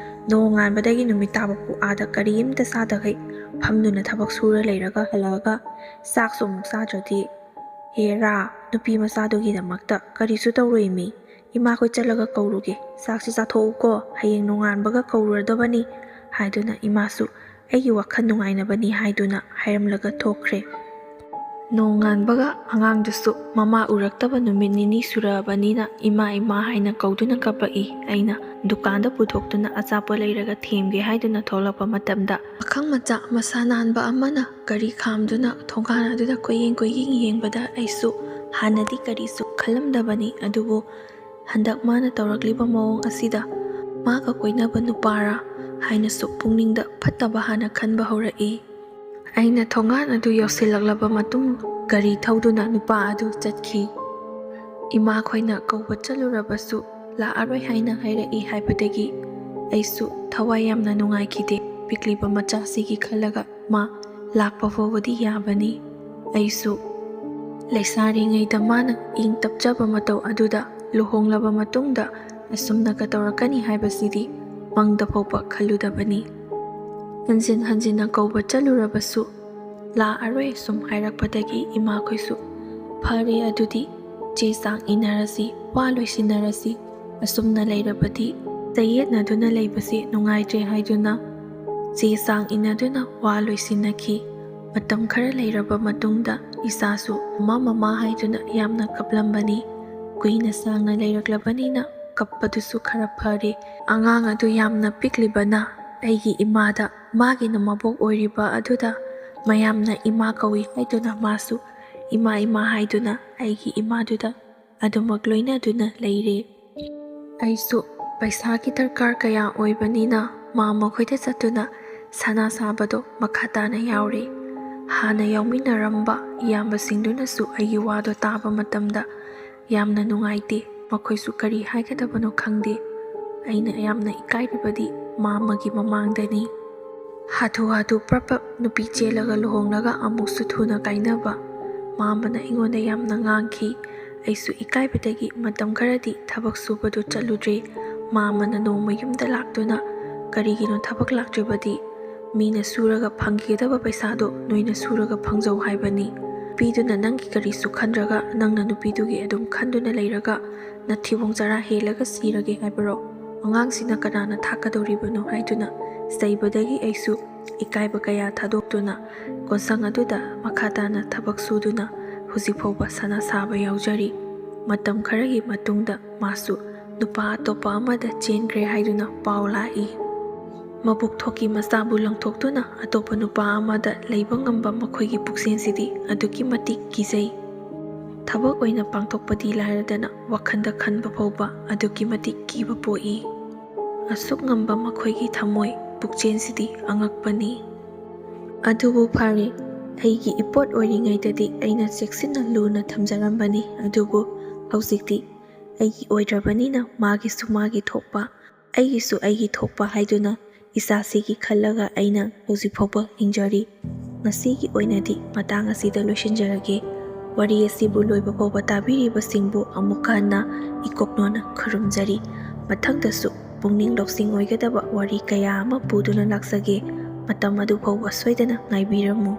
ꯅꯣꯡꯉꯥꯟꯕꯗꯒꯤ ꯅꯨꯃꯤꯠ ꯇꯥꯕ ꯐꯥꯎ ꯑꯥꯗ ꯀꯔꯤꯝꯇ ꯆꯥꯗꯈꯩ ꯐꯝꯗꯨꯅ ꯊꯕꯛ ꯁꯨꯔ ꯂꯩꯔꯒ ꯍꯜꯂꯛꯑꯒ ꯆꯥꯛꯁꯨ ꯑꯃꯨꯛ ꯆꯥꯗ꯭ꯔꯗꯤ꯫ ꯍꯦꯔꯥ, ꯅꯨꯄꯤ ꯃꯆꯥꯗꯨꯒꯤꯗꯃꯛꯇ ꯀꯔꯤꯁꯨ ꯇꯧꯔꯣꯏꯃꯤ꯫ ꯏꯃꯥꯈꯣꯏ ꯆꯠꯂꯒ ꯀꯧꯔꯨꯒꯦ꯫ ꯆꯥꯛꯁꯤ ꯆꯥꯊꯣꯛꯎꯀꯣ, ꯍꯌꯦꯡ ꯅꯣꯡꯉꯥꯟꯕꯒ ꯀꯧꯔꯨꯔꯗꯕꯅꯤ" ꯍꯥꯏꯗꯨꯅ ꯏꯃꯥꯁꯨ ꯑꯩꯒꯤ ꯋꯥꯈꯜ ꯅꯨꯡꯉꯥꯏꯅꯕꯅꯤ ꯍꯥꯏꯗꯨꯅ ꯍꯥꯏꯔꯝꯂꯒ ꯊꯣꯛꯈ꯭ꯔꯦ꯫ ꯅꯣꯡꯉꯥꯟꯕꯒ ꯑꯉꯥꯡꯗꯨꯁꯨ ꯃꯃꯥ ꯎꯔꯛꯇꯕ ꯅꯨꯃꯤꯠ ꯅꯤꯅꯤ ꯁꯨꯔꯛꯑꯕꯅꯤꯅ ꯏꯃꯥ, ꯏꯃꯥ ꯍꯥꯏꯅ ꯀꯧꯗꯨꯅ ꯀꯞꯄꯛꯏ꯫ ꯑꯩꯅ ꯗꯨꯀꯥꯟꯗ ꯄꯨꯊꯣꯛꯇꯨꯅ ꯑꯆꯥꯄꯣꯠ ꯂꯩꯔꯒ ꯊꯦꯝꯒꯦ ꯍꯥꯏꯗꯨꯅ ꯊꯣꯛꯂꯛꯄ ꯃꯇꯝꯗ, ꯄꯥꯈꯪ ꯃꯆꯥ ꯃꯁꯥ ꯅꯥꯟꯕ ꯑꯃꯅ ꯒꯥꯔꯤ ꯈꯥꯝꯗꯨꯅ ꯊꯣꯡꯒꯥꯟ ꯑꯗꯨꯗ ꯀꯣꯏꯌꯦꯡ ꯀꯣꯏꯌꯦꯡ ꯌꯦꯡꯕꯗ ꯑꯩꯁꯨ ꯍꯥꯟꯅꯗꯤ ꯀꯔꯤꯁꯨ ꯈꯜꯂꯝꯗꯕꯅꯤ, ꯑꯗꯨꯕꯨ ꯍꯟꯗꯛ ꯃꯥꯅ ꯇꯧꯔꯛꯂꯤꯕ ꯃꯑꯣꯡ ꯑꯁꯤꯗ ꯃꯥꯒ ꯀꯣꯏꯅꯕ ꯅꯨꯄꯥꯔꯥ ꯍꯥꯏꯅꯁꯨ ꯄꯨꯛꯅꯤꯡꯗ ꯐꯠꯇꯕ ꯍꯥꯟꯅ ꯈꯟꯕ ꯍꯧꯔꯛꯏ꯫ ꯑꯩꯅ ꯊꯣꯡꯒꯥꯟ ꯑꯗꯨ ꯌꯧꯁꯤꯜꯂꯛꯂꯕ ꯃꯇꯨꯡ ꯒꯥꯔꯤ ꯊꯧꯗꯨꯅ ꯅꯨꯄꯥ ꯑꯗꯨ ꯆꯠꯈꯤ꯫ ꯏꯃꯥꯈꯣꯏꯅ ꯀꯧꯕ ꯆꯠꯂꯨꯔꯕꯁꯨ ꯂꯥꯛꯑꯔꯣꯏ ꯍꯥꯏꯅ ꯍꯥꯏꯔꯛꯏ ꯍꯥꯏꯕꯗꯒꯤ ꯑꯩꯁꯨ ꯊꯋꯥꯏ ꯌꯥꯝꯅ ꯅꯨꯡꯉꯥꯏꯈꯤꯗꯦ꯫ ꯄꯤꯛꯂꯤꯕ ꯃꯆꯥꯁꯤꯒꯤ ꯈꯜꯂꯒ ꯃꯥ ꯂꯥꯛꯄ ꯐꯥꯎꯕꯗꯤ ꯌꯥꯕꯅꯤ꯫ ꯑꯩꯁꯨ ꯂꯩꯁꯥꯔꯤꯉꯩꯗ ꯃꯥꯅ ꯏꯪ ꯇꯞꯆꯕ ꯃꯇꯧ ꯑꯗꯨꯗ ꯂꯨꯍꯣꯡꯂꯕ ꯃꯇꯨꯡꯗ ꯑꯁꯨꯝꯅꯒ ꯇꯧꯔꯛꯀꯅꯤ ꯍꯥꯏꯕꯁꯤꯗꯤ ꯃꯪꯗ ꯐꯥꯎꯕ ꯈꯜꯂꯨꯗꯕꯅꯤ꯫ ꯍꯟꯖꯤꯟ ꯍꯟꯖꯤꯟꯅ ꯀꯧꯕ ꯆꯠꯂꯨꯔꯕꯁꯨ ꯂꯥꯛꯑꯔꯣꯏ ꯁꯨꯝ ꯍꯥꯏꯔꯛꯄꯗꯒꯤ ꯏꯃꯥꯈꯣꯏꯁꯨ, "ꯐꯔꯦ ꯑꯗꯨꯗꯤ, ꯆꯦ ꯆꯥꯡ ꯏꯟꯅꯔꯁꯤ, ꯋꯥ ꯂꯣꯏꯁꯤꯟꯅꯔꯁꯤ꯫ ꯑꯁꯨꯝꯅ ꯂꯩꯔꯕꯗꯤ ꯆꯌꯦꯠꯅꯗꯨꯅ ꯂꯩꯕꯁꯤ ꯅꯨꯡꯉꯥꯏꯇ꯭ꯔꯦ ꯍꯥꯏꯗꯨꯅ ꯆꯦ ꯆꯥꯡ ꯏꯟꯅꯗꯨꯅ ꯋꯥ ꯂꯣꯏꯁꯤꯟꯅꯈꯤ꯫ ꯃꯇꯝ ꯈꯔ ꯂꯩꯔꯕ ꯃꯇꯨꯡꯗ ꯏꯆꯥꯁꯨ "ꯃꯃꯥ, ꯃꯃꯥ" ꯍꯥꯏꯗꯨꯅ ꯌꯥꯝꯅ ꯀꯞꯂꯝꯕꯅꯤ꯫ ꯀꯨꯏꯅ ꯁꯥꯡꯅ ꯂꯩꯔꯛꯂꯕꯅꯤꯅ ꯀꯞꯄꯗꯨꯁꯨ ꯈꯔ ꯐꯔꯦ꯫ ꯑꯉꯥꯡ ꯑꯗꯨ ꯌꯥꯝꯅ ꯄꯤꯛꯂꯤꯕꯅ ꯑꯩꯒꯤ ꯏꯃꯥꯗ, ꯃꯥꯒꯤꯅ ꯃꯕꯣꯛ ꯑꯣꯏꯔꯤꯕ ꯑꯗꯨꯗ ꯃꯌꯥꯝꯅ ꯏꯃꯥ ꯀꯧꯏ ꯍꯥꯏꯗꯨꯅ ꯃꯥꯁꯨ "ꯏꯃꯥ, ꯏꯃꯥ" ꯍꯥꯏꯗꯨꯅ ꯑꯩꯒꯤ ꯏꯃꯥꯗꯨꯗ ꯑꯗꯨꯃꯛ ꯂꯣꯏꯅꯗꯨꯅ ꯂꯩꯔꯦ꯫ ꯑꯩꯁꯨ ꯄꯩꯁꯥꯒꯤ ꯗꯔꯀꯥꯔ ꯀꯌꯥ ꯑꯣꯏꯕꯅꯤꯅ ꯃꯥꯝꯃ ꯈꯣꯏꯗ ꯆꯠꯇꯨꯅ ꯁꯅꯥ ꯁꯥꯕꯗꯣ ꯃꯈꯥ ꯇꯥꯅ ꯌꯥꯎꯔꯦ꯫ ꯍꯥꯟꯅ ꯌꯥꯎꯃꯤꯟꯅꯔꯝꯕ ꯏꯌꯥꯝꯕꯁꯤꯡꯗꯨꯅꯁꯨ ꯑꯩꯒꯤ ꯋꯥꯗꯣ ꯇꯥꯕ ꯃꯇꯝꯗ ꯌꯥꯝꯅ ꯅꯨꯡꯉꯥꯏꯇꯦ꯫ ꯃꯈꯣꯏꯁꯨ ꯀꯔꯤ ꯍꯥꯏꯒꯗꯕꯅꯣ ꯈꯪꯗꯦ꯫ ꯑꯩꯅ ꯌꯥꯝꯅ ꯏꯀꯥꯏꯔꯤꯕꯗꯤ ꯃꯥꯝꯃꯒꯤ ꯃꯃꯥꯡꯗꯅꯤ꯫ ꯍꯥꯊꯨ ꯍꯥꯊꯨ ꯄ꯭ꯔꯞ ꯄ꯭ꯔꯞ ꯅꯨꯄꯤ ꯆꯦꯜꯂꯒ ꯂꯨꯍꯣꯡꯂꯒ ꯑꯃꯨꯛꯁꯨ ꯊꯨꯅ ꯀꯥꯏꯅꯕ꯫ ꯃꯥꯝꯃꯅ ꯑꯩꯉꯣꯟꯗ ꯌꯥꯝꯅ ꯉꯥꯡꯈꯤ꯫ ꯑꯩꯁꯨ ꯏꯀꯥꯏꯕꯗꯒꯤ ꯃꯇꯝ ꯈꯔꯗꯤ ꯊꯕꯛ ꯁꯨꯕꯗꯨ ꯆꯠꯂꯨꯗ꯭ꯔꯦ꯫ ꯃꯥꯝꯃꯅ ꯅꯣꯡꯃ ꯌꯨꯝꯗ ꯂꯥꯛꯇꯨꯅ, "ꯀꯔꯤꯒꯤꯅꯣ ꯊꯕꯛ ꯂꯥꯛꯇ꯭ꯔꯤꯕꯗꯤ? ꯃꯤꯅ ꯁꯨꯔꯒ ꯐꯪꯈꯤꯒꯗꯕ ꯄꯩꯁꯥꯗꯣ ꯅꯣꯏꯅ ꯁꯨꯔꯒ ꯐꯪꯖꯧ ꯍꯥꯏꯕꯅꯤ꯫ ꯅꯨꯄꯤꯗꯨꯅ ꯅꯪꯒꯤ ꯀꯔꯤꯁꯨ ꯈꯟꯗ꯭ꯔꯒ ꯅꯪꯅ ꯅꯨꯄꯤꯗꯨꯒꯤ ꯑꯗꯨꯝ ꯈꯟꯗꯨꯅ ꯂꯩꯔꯒ ꯅꯊꯤꯕꯣꯡ ꯆꯔꯥ ꯍꯦꯜꯂꯒ ꯁꯤꯔꯒꯦ ꯍꯥꯏꯕꯔꯣ? ꯑꯉꯥꯡꯁꯤꯅ ꯀꯅꯥꯅ ꯊꯥꯛꯀꯗꯧꯔꯤꯕꯅꯣ?" ꯍꯥꯏꯗꯨꯅ ꯆꯩꯕꯗꯒꯤ ꯑꯩꯁꯨ ꯏꯀꯥꯏꯕ ꯀꯌꯥ ꯊꯥꯗꯣꯛꯇꯨꯅ ꯀꯣꯟꯁꯪ ꯑꯗꯨꯗ ꯃꯈꯥ ꯇꯥꯅ ꯊꯕꯛ ꯁꯨꯗꯨꯅ ꯍꯧꯖꯤꯛ ꯐꯥꯎꯕ ꯁꯅꯥ ꯁꯥꯕ ꯌꯥꯎꯖꯔꯤ꯫ ꯃꯇꯝ ꯈꯔꯒꯤ ꯃꯇꯨꯡꯗ ꯃꯥꯁꯨ ꯅꯨꯄꯥ ꯑꯇꯣꯞꯄ ꯑꯃꯗ ꯆꯦꯟꯈ꯭ꯔꯦ ꯍꯥꯏꯗꯨꯅ ꯄꯥꯎ ꯂꯥꯛꯏ꯫ ꯃꯕꯨꯛ ꯊꯣꯛꯀꯤ ꯃꯆꯥꯕꯨ ꯂꯪꯊꯣꯛꯇꯨꯅ ꯑꯇꯣꯞꯄ ꯅꯨꯄꯥ ꯑꯃꯗ ꯂꯩꯕ ꯉꯝꯕ ꯃꯈꯣꯏꯒꯤ ꯄꯨꯛꯆꯦꯜꯁꯤꯗꯤ ꯑꯗꯨꯛꯀꯤ ꯃꯇꯤꯛ ꯀꯤꯖꯩ꯫ ꯊꯕꯛ ꯑꯣꯏꯅ ꯄꯥꯡꯊꯣꯛꯄꯗꯤ ꯂꯥꯏꯔꯗꯅ ꯋꯥꯈꯜꯗ ꯈꯟꯕ ꯐꯥꯎꯕ ꯑꯗꯨꯛꯀꯤ ꯃꯇꯤꯛ ꯀꯤꯕ ꯄꯣꯛꯏ꯫ ꯑꯁꯨꯛ ꯉꯝꯕ ꯃꯈꯣꯏꯒꯤ ꯊꯃꯣꯏ ꯄꯨꯛꯆꯦꯜꯁꯤꯗꯤ ꯑꯉꯛꯄꯅꯤ꯫ ꯑꯗꯨꯕꯨ ꯐꯔꯦ, ꯑꯩꯒꯤ ꯏꯄꯣꯠ ꯑꯣꯏꯔꯤꯉꯩꯗꯗꯤ ꯑꯩꯅ ꯆꯦꯛꯁꯤꯟꯅ ꯂꯨꯅ ꯊꯝꯖꯔꯝꯕꯅꯤ꯫ ꯑꯗꯨꯕꯨ ꯍꯧꯖꯤꯛꯇꯤ ꯑꯩꯒꯤ ꯑꯣꯏꯗ꯭ꯔꯕꯅꯤꯅ ꯃꯥꯒꯤꯁꯨ ꯃꯥꯒꯤ ꯊꯣꯛꯄ, ꯑꯩꯒꯤꯁꯨ ꯑꯩꯒꯤ ꯊꯣꯛꯄ ꯍꯥꯏꯗꯨꯅ ꯏꯆꯥꯁꯤꯒꯤ ꯈꯜꯂꯒ ꯑꯩꯅ ꯍꯧꯖꯤꯛ ꯐꯥꯎꯕ ꯍꯤꯡꯖꯔꯤ꯫ ꯉꯁꯤꯒꯤ ꯑꯣꯏꯅꯗꯤ ꯃꯇꯥꯡ ꯑꯁꯤꯗ ꯂꯣꯏꯁꯤꯟꯖꯔꯒꯦ꯫ ꯋꯥꯔꯤ ꯑꯁꯤꯕꯨ ꯂꯣꯏꯕ ꯐꯥꯎꯕ ꯇꯥꯕꯤꯔꯤꯕꯁꯤꯡꯕꯨ ꯑꯃꯨꯛꯀ ꯍꯟꯅ ꯏꯀꯣꯛꯅꯣꯅ ꯈꯨꯔꯨꯝꯖꯔꯤ꯫ ꯃꯊꯪꯗꯁꯨ ꯄꯨꯛꯅꯤꯡ ꯂꯧꯁꯤꯡ ꯑꯣꯏꯒꯗꯕ ꯋꯥꯔꯤ ꯀꯌꯥ ꯑꯃ ꯄꯨꯗꯨꯅ ꯂꯥꯛꯆꯒꯦ꯫ ꯃꯇꯝ ꯑꯗꯨ ꯐꯥꯎꯕ ꯁꯣꯏꯗꯅ ꯉꯥꯏꯕꯤꯔꯝꯃꯨ꯫